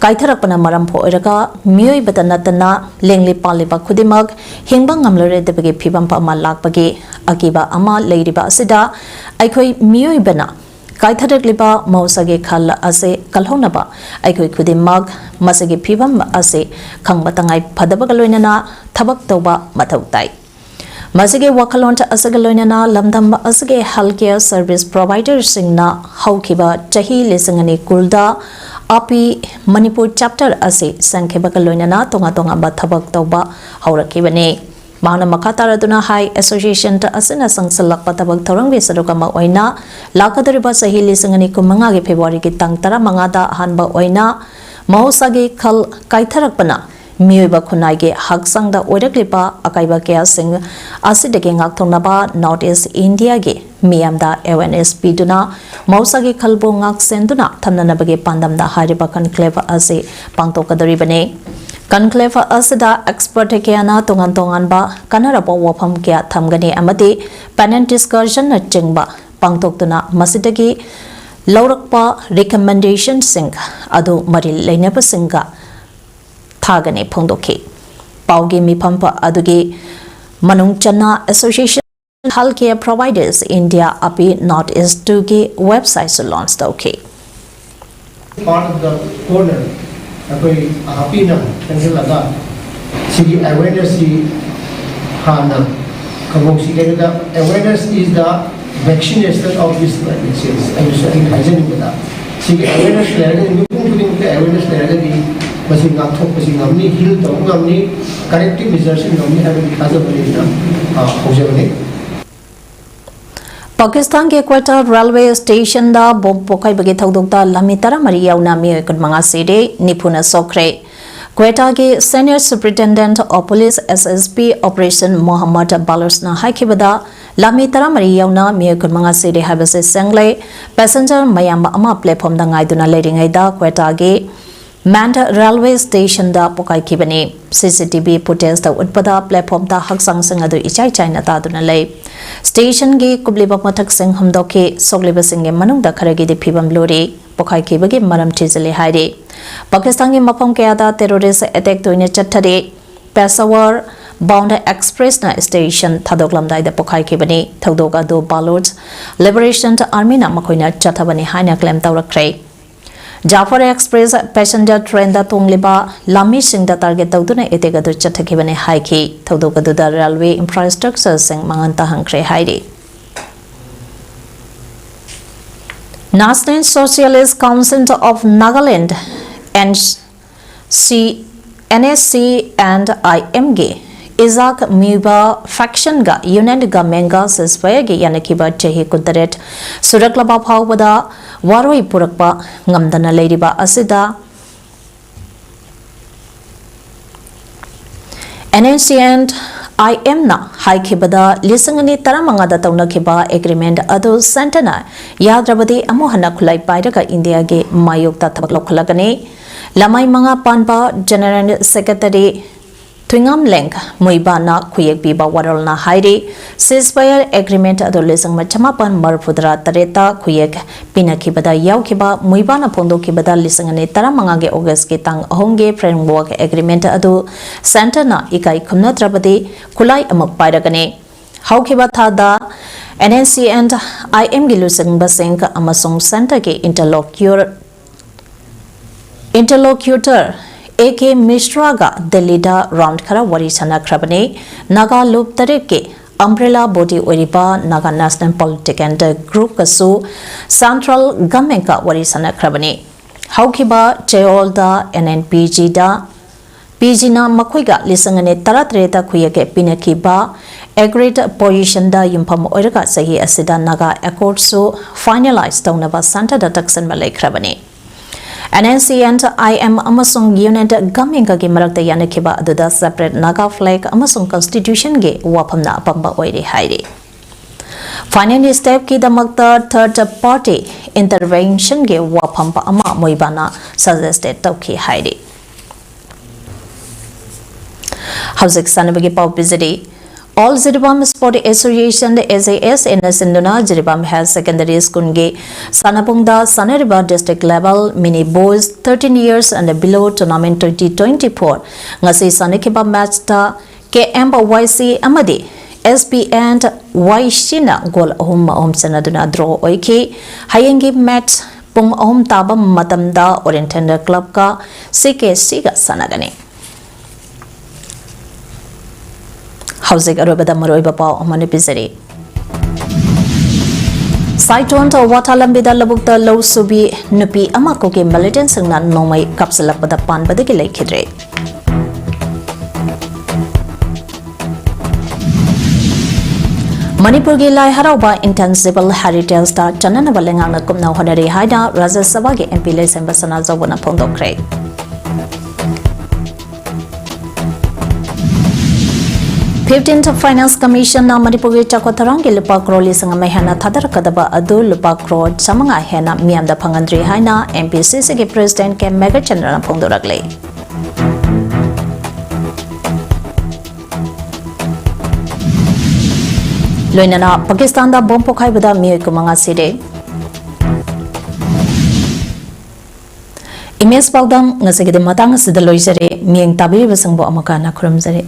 ꯀꯥꯏꯊꯔꯛꯄꯅ ꯃꯔꯝ ꯑꯣꯏꯔꯒ ꯃꯤꯑꯣꯏꯕꯇ ꯅꯠꯇꯅ ꯂꯦꯡꯂꯤ ꯄꯥꯜꯂꯤꯕ ꯈꯨꯗꯤꯡꯃꯛ ꯍꯤꯡꯕ ꯉꯝꯂꯔꯣꯏꯗꯕꯒꯤ ꯐꯤꯕꯝ ꯑꯃ ꯂꯥꯛꯄꯒꯤ ꯑꯀꯤꯕ ꯑꯃ ꯂꯩꯔꯤꯕ ꯑꯁꯤꯗ ꯑꯩꯈꯣꯏ ꯃꯤꯑꯣꯏꯕꯅ ꯀꯥꯏꯊꯔꯛꯂꯤꯕ ꯃꯍꯧꯁꯥꯒꯤ ꯈꯜ ꯑꯁꯤ ꯀꯜꯍꯧꯅꯕ ꯑꯩꯈꯣꯏ ꯈꯨꯗꯤꯡꯃꯛ ꯃꯁꯤꯒꯤ ꯐꯤꯕꯝ ꯑꯁꯤ ꯈꯪꯕ ꯇꯉꯥꯏ ꯐꯗꯕꯒ ꯂꯣꯏꯅꯅ ꯊꯕꯛ ꯇꯧꯕ ꯃꯊꯧ ꯇꯥꯏ꯫ ꯃꯁꯤꯒꯤ ꯋꯥꯈꯜꯂꯣꯟ ꯑꯁꯤꯒ ꯂꯣꯏꯅꯅ ꯂꯝꯗꯝ ꯑꯁꯤꯒꯤ health care service providerꯁꯤꯡꯅ ꯍꯧꯈꯤꯕ ꯆꯍꯤ ꯂꯤꯁꯤꯡ ꯑꯅꯤ ꯀꯨꯟꯗ ꯑꯄꯤ ꯃꯅꯤꯄꯨꯔ chapter ꯑꯁꯤ ꯁꯦꯝꯈꯤꯕꯒ ꯂꯣꯏꯅꯅ ꯇꯣꯉꯥꯟ ꯇꯣꯉꯥꯟꯕ ꯊꯕꯛ ꯇꯧꯕ ꯍꯧꯔꯛꯈꯤꯕꯅꯤ꯫ ꯃꯍꯥꯛꯅ ꯃꯈꯥ ꯇꯥꯔꯗꯨꯅ ꯍꯥꯏ, association ꯑꯁꯤꯅ ꯆꯪꯁꯤꯜꯂꯛꯄ ꯊꯕꯛ ꯊꯧꯔꯝꯒꯤ ꯁꯔꯨꯛ ꯑꯃ ꯑꯣꯏꯅ ꯂꯥꯛꯀꯗꯧꯔꯤꯕ ꯆꯍꯤ ꯂꯤꯁꯤꯡ ꯑꯅꯤ ꯀꯨꯟꯃꯉꯥꯒꯤ ꯐꯦꯕ꯭ꯔꯨꯋꯥꯔꯤꯒꯤ ꯇꯥꯡ ꯇꯔꯥꯃꯉꯥꯗ ꯑꯍꯥꯟꯕ ꯑꯣꯏꯅ ꯃꯍꯧꯁꯥꯒꯤ ꯈꯜ ꯀꯥꯏꯊꯔꯛꯄꯅ ꯃꯤꯑꯣꯏꯕ ꯈꯨꯟꯅꯥꯏꯒꯤ ꯍꯛꯆꯥꯡꯗ ꯑꯣꯏꯔꯛꯂꯤꯕ ꯑꯀꯥꯏꯕ ꯀꯌꯥꯁꯤꯡ ꯑꯁꯤꯗꯒꯤ ꯉꯥꯛꯊꯣꯛꯅꯕ North East Indiaꯒꯤ ꯃꯤꯌꯥꯝꯗ awareness ꯄꯤꯗꯨꯅ ꯃꯍꯧꯁꯥꯒꯤ ꯈꯜꯕꯨ ꯉꯥꯛꯁꯦꯟꯗꯨꯅ ꯊꯝꯅꯅꯕꯒꯤ ꯄꯥꯟꯗꯝꯗ ꯍꯥꯏꯔꯤꯕ conclave ꯑꯁꯤ ꯄꯥꯡꯊꯣꯛꯀꯗꯧꯔꯤꯕꯅꯤ꯫ Conclave ꯑꯁꯤꯗ expert ꯀꯌꯥꯅ ꯇꯣꯉꯥꯟ ꯇꯣꯉꯥꯟꯕ ꯀꯥꯟꯅꯔꯕ ꯋꯥꯐꯝ ꯀꯌꯥ ꯊꯝꯒꯅꯤ ꯑꯃꯗꯤ panel discussionꯅꯆꯤꯡꯕ ꯄꯥꯡꯊꯣꯛꯇꯨꯅ ꯃꯁꯤꯗꯒꯤ ꯂꯧꯔꯛꯄ recommendationꯁꯤꯡ ꯑꯗꯨ ꯃꯔꯤ ꯂꯩꯅꯕꯁꯤꯡꯒ ꯊꯥꯒꯅꯤ ꯐꯣꯡꯗꯣꯛꯈꯤ꯫ ꯄꯥꯎꯒꯤ ꯃꯤꯐꯝ ꯑꯗꯨꯒꯤ ꯃꯅꯨꯡ ꯆꯟꯅ Association Healthcare Providers India ꯑꯄꯤ North East twoꯒꯤ websiteꯁꯨ launch ꯇꯧꯈꯤ꯫ Part of the corner ꯑꯩꯈꯣꯏ ꯑꯄꯤꯅ ꯆꯪꯁꯤꯜꯂꯒ ꯁꯤꯒꯤ awarenessꯁꯤ ꯍꯥꯟꯅ ꯈꯪꯍꯧꯁꯤ꯫ ꯀꯩꯅꯣꯗ, awareness is the vaccination of this disease ꯍꯥꯏꯕꯁꯨ ꯑꯩꯅ ꯍꯥꯏꯖꯅꯤꯡꯕꯗ, ꯁꯤꯒꯤ awareness ꯂꯩꯔꯒꯗꯤ, ꯃꯤꯄꯨꯝ ꯈꯨꯗꯤꯡꯃꯛꯇ awareness ꯂꯩꯔꯒꯗꯤ ꯃꯁꯤ ꯉꯥꯛꯊꯣꯛꯄꯁꯤ ꯉꯝꯅꯤ, heal ꯇꯧꯕ ꯉꯝꯅꯤ, corrective measuresꯁꯤ ꯉꯝꯅꯤ ꯍꯥꯏꯕꯒꯤ ꯊꯥꯖꯕ ꯂꯩꯅ ꯍꯧꯖꯕꯅꯤ꯫ ꯄꯥꯀꯤꯁꯇꯥꯟꯒꯤ ꯀ꯭ꯋꯦꯇꯥ railway stationꯗ bomb ꯄꯣꯈꯥꯏꯕꯒꯤ ꯊꯧꯗꯣꯛꯇ ꯂꯥꯟꯃꯤ ꯇꯔꯥꯃꯔꯤ ꯌꯥꯎꯅ ꯃꯤꯑꯣꯏ ꯀꯨꯟꯃꯉꯥ ꯁꯤꯔꯦ, ꯅꯤꯐꯨꯅ ꯁꯣꯛꯈ꯭ꯔꯦ꯫ ꯀ꯭ꯋꯦꯇꯥꯒꯤ Senior Superintendent of Police, S S P, Operation Mohammad Balochꯅ ꯍꯥꯏꯈꯤꯕꯗ, ꯂꯥꯟꯃꯤ ꯇꯔꯥꯃꯔꯤ ꯌꯥꯎꯅ ꯃꯤꯑꯣꯏ ꯀꯨꯟꯃꯉꯥ ꯁꯤꯔꯦ ꯍꯥꯏꯕꯁꯤ ꯁꯦꯡꯂꯦ꯫ Passenger ꯃꯌꯥꯝ ꯑꯃ platformꯗ ꯉꯥꯏꯗꯨꯅ ꯂꯩꯔꯤꯉꯩꯗ ꯀ꯭ꯋꯦꯇꯥꯒꯤ Mand railway stationꯗ ꯄꯣꯈꯥꯏꯈꯤꯕꯅꯤ꯫ C C T V footageꯇ ꯎꯠꯄꯗ platformꯗ ꯍꯛꯆꯥꯡꯁꯤꯡ ꯑꯗꯨ ꯏꯆꯥꯏ ꯆꯥꯏꯅ ꯇꯥꯗꯨꯅ ꯂꯩ꯫ Stationꯒꯤ ꯀꯨꯞꯂꯤꯕ ꯃꯊꯛꯁꯤꯡ ꯍꯨꯝꯗꯣꯛꯈꯤ꯫ ꯁꯣꯛꯂꯤꯕꯁꯤꯡꯒꯤ ꯃꯅꯨꯡꯗ ꯈꯔꯒꯤꯗꯤ ꯐꯤꯕꯝ ꯂꯨꯔꯤ꯫ ꯄꯣꯈꯥꯏꯈꯤꯕꯒꯤ ꯃꯔꯝ ꯊꯤꯖꯤꯜꯂꯤ ꯍꯥꯏꯔꯤ꯫ ꯄꯥꯀꯤꯁꯇꯥꯟꯒꯤ ꯃꯐꯝ ꯀꯌꯥꯗ terrorist attack ꯇꯣꯏꯅ ꯆꯠꯊꯔꯤ꯫ Peshawar bound expressꯅ station ꯊꯥꯗꯣꯛꯂꯝꯗꯥꯏꯗ ꯄꯣꯈꯥꯏꯈꯤꯕꯅꯤ꯫ ꯊꯧꯗꯣꯛ ꯑꯗꯨ Baloch Liberation Armyꯅ ꯃꯈꯣꯏꯅ ꯆꯠꯊꯕꯅꯤ ꯍꯥꯏꯅ claim ꯇꯧꯔꯛꯈ꯭ꯔꯦ꯫ ꯖꯥꯐꯔ ꯑꯦꯛꯁꯄ꯭ꯔꯦꯁ ꯄꯦꯁꯦꯟꯖꯔ ꯇ꯭ꯔꯦꯟꯗ ꯇꯣꯡꯂꯤꯕ ꯂꯥꯃꯤꯁꯤꯡꯗ ꯇꯥꯔꯒꯦꯠ ꯇꯧꯗꯨꯅ ꯑꯦꯇꯦꯛ ꯑꯗꯨ ꯆꯠꯊꯈꯤꯕꯅꯤ ꯍꯥꯏꯈꯤ꯫ ꯊꯧꯗꯣꯛ ꯑꯗꯨꯗ ꯔꯦꯜꯋꯦ ꯏꯟꯐ꯭ꯔꯥꯁ꯭ꯇ꯭ꯔꯛꯆꯔꯁꯤꯡ ꯃꯥꯡꯍꯟ ꯇꯥꯍꯟꯈ꯭ꯔꯦ ꯍꯥꯏꯔꯤ꯫ National Socialist Council of Nagaland, N C, N S C and I M ꯒꯤ ꯏꯖꯥꯛ ꯃꯤꯕ ꯐꯦꯛꯁꯟꯒ ꯌꯨꯅꯤꯌꯟ ꯒꯚꯔꯟꯃꯦꯟꯒ ꯁꯤꯖꯐꯥꯌꯔꯒꯤ ꯌꯥꯅꯈꯤꯕ ꯆꯍꯤ ꯀꯨꯟꯇꯔꯦꯠ ꯁꯨꯔꯛꯂꯕ ꯐꯥꯎꯕꯗ ꯋꯥꯔꯣꯏ ꯄꯨꯔꯛꯄ ꯉꯝꯗꯅ ꯂꯩꯔꯤꯕ ꯑꯁꯤꯗ N S C and I M ꯅ ꯍꯥꯏꯈꯤꯕꯗ ꯂꯤꯁꯤꯡ ꯑꯅꯤ ꯇꯔꯥꯃꯉꯥꯗ ꯇꯧꯅꯈꯤꯕ ꯑꯦꯒ꯭ꯔꯤꯃꯦꯟꯠ ꯑꯗꯨ ꯁꯦꯟꯇꯔꯅ ꯌꯥꯗ꯭ꯔꯕꯗꯤ ꯑꯃꯨꯛ ꯍꯟꯅ ꯈꯨꯠꯂꯥꯏ ꯄꯥꯏꯔꯒ ꯏꯟꯗꯤꯌꯥꯒꯤ ꯃꯥꯌꯣꯛꯇ ꯊꯕꯛ ꯂꯧꯈꯠꯂꯛꯀꯅꯤ꯫ ꯂꯃꯥꯏ ꯃꯉꯥ ꯄꯥꯟꯕ ꯖꯦꯅꯔꯦꯜ ꯁꯦꯀ꯭ꯔꯦꯇꯔꯤ ꯊꯨꯏꯉꯥꯝꯂꯦꯡ ꯃꯨꯏꯕꯥꯅ ꯈꯨꯌꯦꯛ ꯄꯤꯕ ꯋꯥꯔꯣꯜꯅ ꯍꯥꯏꯔꯤ, ꯁꯤꯖꯐꯥꯌꯔ ꯑꯦꯒ꯭ꯔꯤꯃꯦꯟꯠ ꯑꯗꯨ ꯂꯤꯁꯤꯡ ꯑꯃ ꯆꯃꯥꯄꯟ ꯃꯔꯤꯐꯨ ꯇꯔꯥ ꯇꯔꯦꯠꯇ ꯈꯨꯌꯦꯛ ꯄꯤꯅꯈꯤꯕꯗ ꯌꯥꯎꯈꯤꯕ ꯃꯨꯏꯕꯥꯅ ꯐꯣꯡꯗꯣꯛꯈꯤꯕꯗ ꯂꯤꯁꯤꯡ ꯑꯅꯤ ꯇꯔꯥꯃꯉꯥꯒꯤ ꯑꯣꯒꯁꯀꯤ ꯇꯥꯡ ꯑꯍꯨꯝꯒꯤ ꯐ꯭ꯔꯦꯝꯋꯥꯔꯛ ꯑꯦꯒ꯭ꯔꯤꯃꯦꯟꯠ ꯑꯗꯨ ꯁꯦꯟꯇꯔꯅ ꯏꯀꯥꯏ ꯈꯨꯝꯅꯗ꯭ꯔꯕꯗꯤ ꯈꯨꯠꯂꯥꯏ ꯑꯃꯨꯛ ꯄꯥꯏꯔꯒꯅꯤ꯫ ꯍꯧꯈꯤꯕ ꯊꯥꯗ N S C and I M ꯒꯤ ꯂꯨꯆꯤꯡꯕꯁꯤꯡ ꯑꯃꯁꯨꯡ ꯁꯦꯟꯇꯔꯒꯤ ꯏꯟꯇꯔꯂꯣꯀ꯭ꯌꯨꯔ ꯏꯟꯇꯔꯂꯣꯀ꯭ꯌꯨꯇꯔ ꯑꯦ ꯀꯦ ꯃꯤꯁ꯭ꯔꯥꯒ ꯗꯤꯜꯂꯤꯗ ꯔꯥꯎꯟ ꯈꯔ ꯋꯥꯔꯤ ꯁꯥꯟꯅꯈ꯭ꯔꯕꯅꯤ꯫ ꯅꯥꯒꯥ ꯂꯨꯞ ꯇꯔꯦꯠꯀꯤ ꯑꯝꯕ꯭ꯔꯦꯂꯥ ꯕꯣꯗꯤ ꯑꯣꯏꯔꯤꯕ ꯅꯥꯒꯥ ꯅꯦꯁꯅꯦꯜ ꯄꯣꯂꯤꯇꯤꯀꯦꯜ ꯒ꯭ꯔꯨꯞꯀꯁꯨ ꯁꯦꯟꯇ꯭ꯔꯦꯜ ꯒꯚꯔꯟꯃꯦꯟꯠꯀ ꯋꯥꯔꯤ ꯁꯥꯟꯅꯈ꯭ꯔꯕꯅꯤ꯫ ꯍꯧꯈꯤꯕ ꯆꯌꯣꯜꯗ N N P G ꯗ P G ꯅ ꯃꯈꯣꯏꯒ ꯂꯤꯁꯤꯡ ꯑꯅꯤ ꯇꯔꯥꯇꯔꯦꯠꯇ ꯈꯨꯌꯦꯛ ꯄꯤꯅꯈꯤꯕ ꯑꯦꯒ꯭ꯔꯤꯗ ꯄꯣꯖꯤꯁꯟꯗ ꯌꯨꯝꯐꯝ ꯑꯣꯏꯔꯒ ꯆꯍꯤ ꯑꯁꯤꯗ ꯅꯥꯒꯥ ꯑꯦꯀꯣꯔꯗꯁꯨ ꯐꯥꯏꯅꯦꯂꯥꯏꯖ ꯇꯧꯅꯕ ꯁꯦꯟꯇꯔꯗ ꯇꯛꯁꯤꯟꯕ ꯂꯩꯈ꯭ꯔꯕꯅꯤ꯫ N S C and I M ꯑꯃꯁꯨꯡ ꯌꯨꯅꯤꯌꯟ ꯒꯚꯔꯟꯃꯦꯟꯠꯀꯒꯤ ꯃꯔꯛꯇ ꯌꯥꯅꯈꯤꯕ ꯑꯗꯨꯗ ꯁꯦꯄꯔꯦꯠ ꯅꯥꯒꯥ ꯐ꯭ꯂꯦꯒ ꯑꯃꯁꯨꯡ ꯀꯟꯁꯇꯤꯇ꯭ꯌꯨꯁꯟꯒꯤ ꯋꯥꯐꯝꯅ ꯑꯄꯝꯕ ꯑꯣꯏꯔꯤ ꯍꯥꯏꯔꯤ꯫ ꯐꯥꯏꯅꯦꯜ ꯁ꯭ꯇꯦꯞꯀꯤꯗꯃꯛꯇ ꯊꯔꯗ ꯄꯥꯔꯇꯤ ꯏꯟꯇꯔꯚꯦꯟꯁꯟꯒꯤ ꯋꯥꯐꯝ ꯑꯃ ꯃꯨꯏꯕꯥꯅ ꯁꯖꯦꯁꯇꯦꯠ ꯇꯧꯈꯤ ꯍꯥꯏꯔꯤ꯫ ꯍꯧꯖꯤꯛ ꯁꯥꯟꯅꯕꯒꯤ ꯄꯥꯎ ꯄꯤꯖꯔꯤ꯫ All Jiribam Sport Association, A J S, ꯅ ꯁꯤꯟꯗꯨꯅ ꯖꯤꯔꯤꯕꯥꯝ ꯍꯥꯌꯔ ꯁꯦꯀꯦꯟꯗꯔꯤ ꯁ꯭ꯀꯨꯜꯒꯤ ꯁꯥꯟꯅꯄꯨꯡꯗ ꯁꯥꯟꯅꯔꯤꯕ district level mini boys thirteen years and below tournament twenty twenty-four ꯉꯁꯤ ꯁꯥꯟꯅꯈꯤꯕ ꯃꯦꯠꯆꯇ K M Y C ꯑꯃꯗꯤ S P N Y C ꯅ ꯒꯣꯜ ꯑꯍꯨꯝ ꯑꯍꯨꯝ ꯆꯟꯅꯗꯨꯅ ꯗ꯭ꯔꯣ ꯑꯣꯏꯈꯤ꯫ ꯍꯌꯦꯡꯒꯤ ꯃꯦꯠꯆ ꯄꯨꯡ ꯑꯍꯨꯝ ꯇꯥꯕ ꯃꯇꯝꯗ ꯑꯣꯔꯤꯌꯦꯟꯇꯦꯜ ꯀ꯭ꯂꯕꯀ ꯁꯤ ꯀꯦ ꯁꯤꯒ ꯁꯥꯟꯅꯒꯅꯤ꯫ ꯍꯧꯖꯤꯛ ꯑꯔꯣꯏꯕꯗ ꯃꯔꯨꯑꯣꯏꯕ ꯄꯥꯎ ꯑꯃꯅ ꯄꯤꯖꯔꯤ꯫ ꯁꯥꯏꯇꯣꯟ ꯋꯥꯊꯥ ꯂꯝꯕꯤꯗ ꯂꯧꯕꯨꯛꯇ ꯂꯧ ꯁꯨꯕꯤ ꯅꯨꯄꯤ ꯑꯃ ꯀꯨꯀꯤ ꯃꯤꯂꯤꯇꯦꯟꯁꯤꯡꯅ ꯅꯣꯡꯃꯩ ꯀꯥꯞꯁꯤꯜꯂꯛꯄꯗ ꯄꯥꯟꯕꯗꯒꯤ ꯂꯩꯈꯤꯗ꯭ꯔꯦ꯫ ꯃꯅꯤꯄꯨꯔꯒꯤ ꯂꯥꯏ ꯍꯔꯥꯎꯕ ꯏꯟꯇꯦꯟꯖꯤꯕꯜ ꯍꯦꯔꯤꯇꯦꯖꯇ ꯆꯠꯅꯅꯕ ꯂꯩꯉꯥꯛꯅ ꯀꯨꯞꯅ ꯍꯣꯠꯅꯔꯤ ꯍꯥꯏꯅ ꯔꯥꯖ꯭ꯌ ꯁꯚꯥꯒꯤ ꯑꯦꯝ ꯄꯤ ꯂꯩꯁꯦꯝꯕ ꯁꯅꯥꯖꯥꯎꯕꯅ ꯐꯣꯡꯗꯣꯛꯈ꯭ꯔꯦ꯫ Fifteenth Finance Commissionꯅ ꯃꯅꯤꯄꯨꯔꯒꯤ ꯆꯥꯎꯈꯠ ꯊꯧꯔꯥꯡꯒꯤ ꯂꯨꯄꯥ ꯀ꯭ꯔꯣꯔ ꯂꯤꯁꯤꯡ ꯑꯃ ꯍꯦꯟꯅ ꯊꯥꯗꯔꯛꯀꯗꯕ ꯑꯗꯨ ꯂꯨꯄꯥ ꯀ꯭ꯔꯣꯔ ꯆꯥꯃꯉꯥ ꯍꯦꯟꯅ ꯃꯤꯌꯥꯝꯗ ꯐꯪꯍꯟꯗ꯭ꯔꯤ ꯍꯥꯏꯅ ꯑꯦꯝ ꯄꯤ ꯁꯤ ꯁꯤꯒꯤ ꯄ꯭ꯔꯦꯁꯤꯗꯦꯟꯠ ꯀꯦ ꯃꯦꯘꯆꯟꯗ꯭ꯔꯅ ꯐꯣꯡꯗꯣꯔꯛꯂꯤ꯫ ꯂꯣꯏꯅꯅ ꯄꯥꯀꯤꯁꯇꯥꯟꯗ ꯕꯣꯝ ꯄꯣꯈꯥꯏꯕꯗ ꯃꯤꯑꯣꯏ ꯀꯨꯟꯃꯉꯥ ꯁꯤꯔꯦ꯫ ꯏꯃꯦꯖ ꯄꯥꯎꯗꯝ ꯉꯁꯤꯒꯤꯗꯤ ꯃꯇꯥꯡ ꯑꯁꯤꯗ ꯂꯣꯏꯖꯔꯦ꯫ ꯃꯤꯠꯌꯦꯡ ꯇꯥꯕꯤꯔꯤꯕꯁꯤꯡꯕꯨ ꯑꯃꯨꯛꯀ ꯍꯟꯅ ꯈꯨꯔꯨꯝꯖꯔꯤ꯫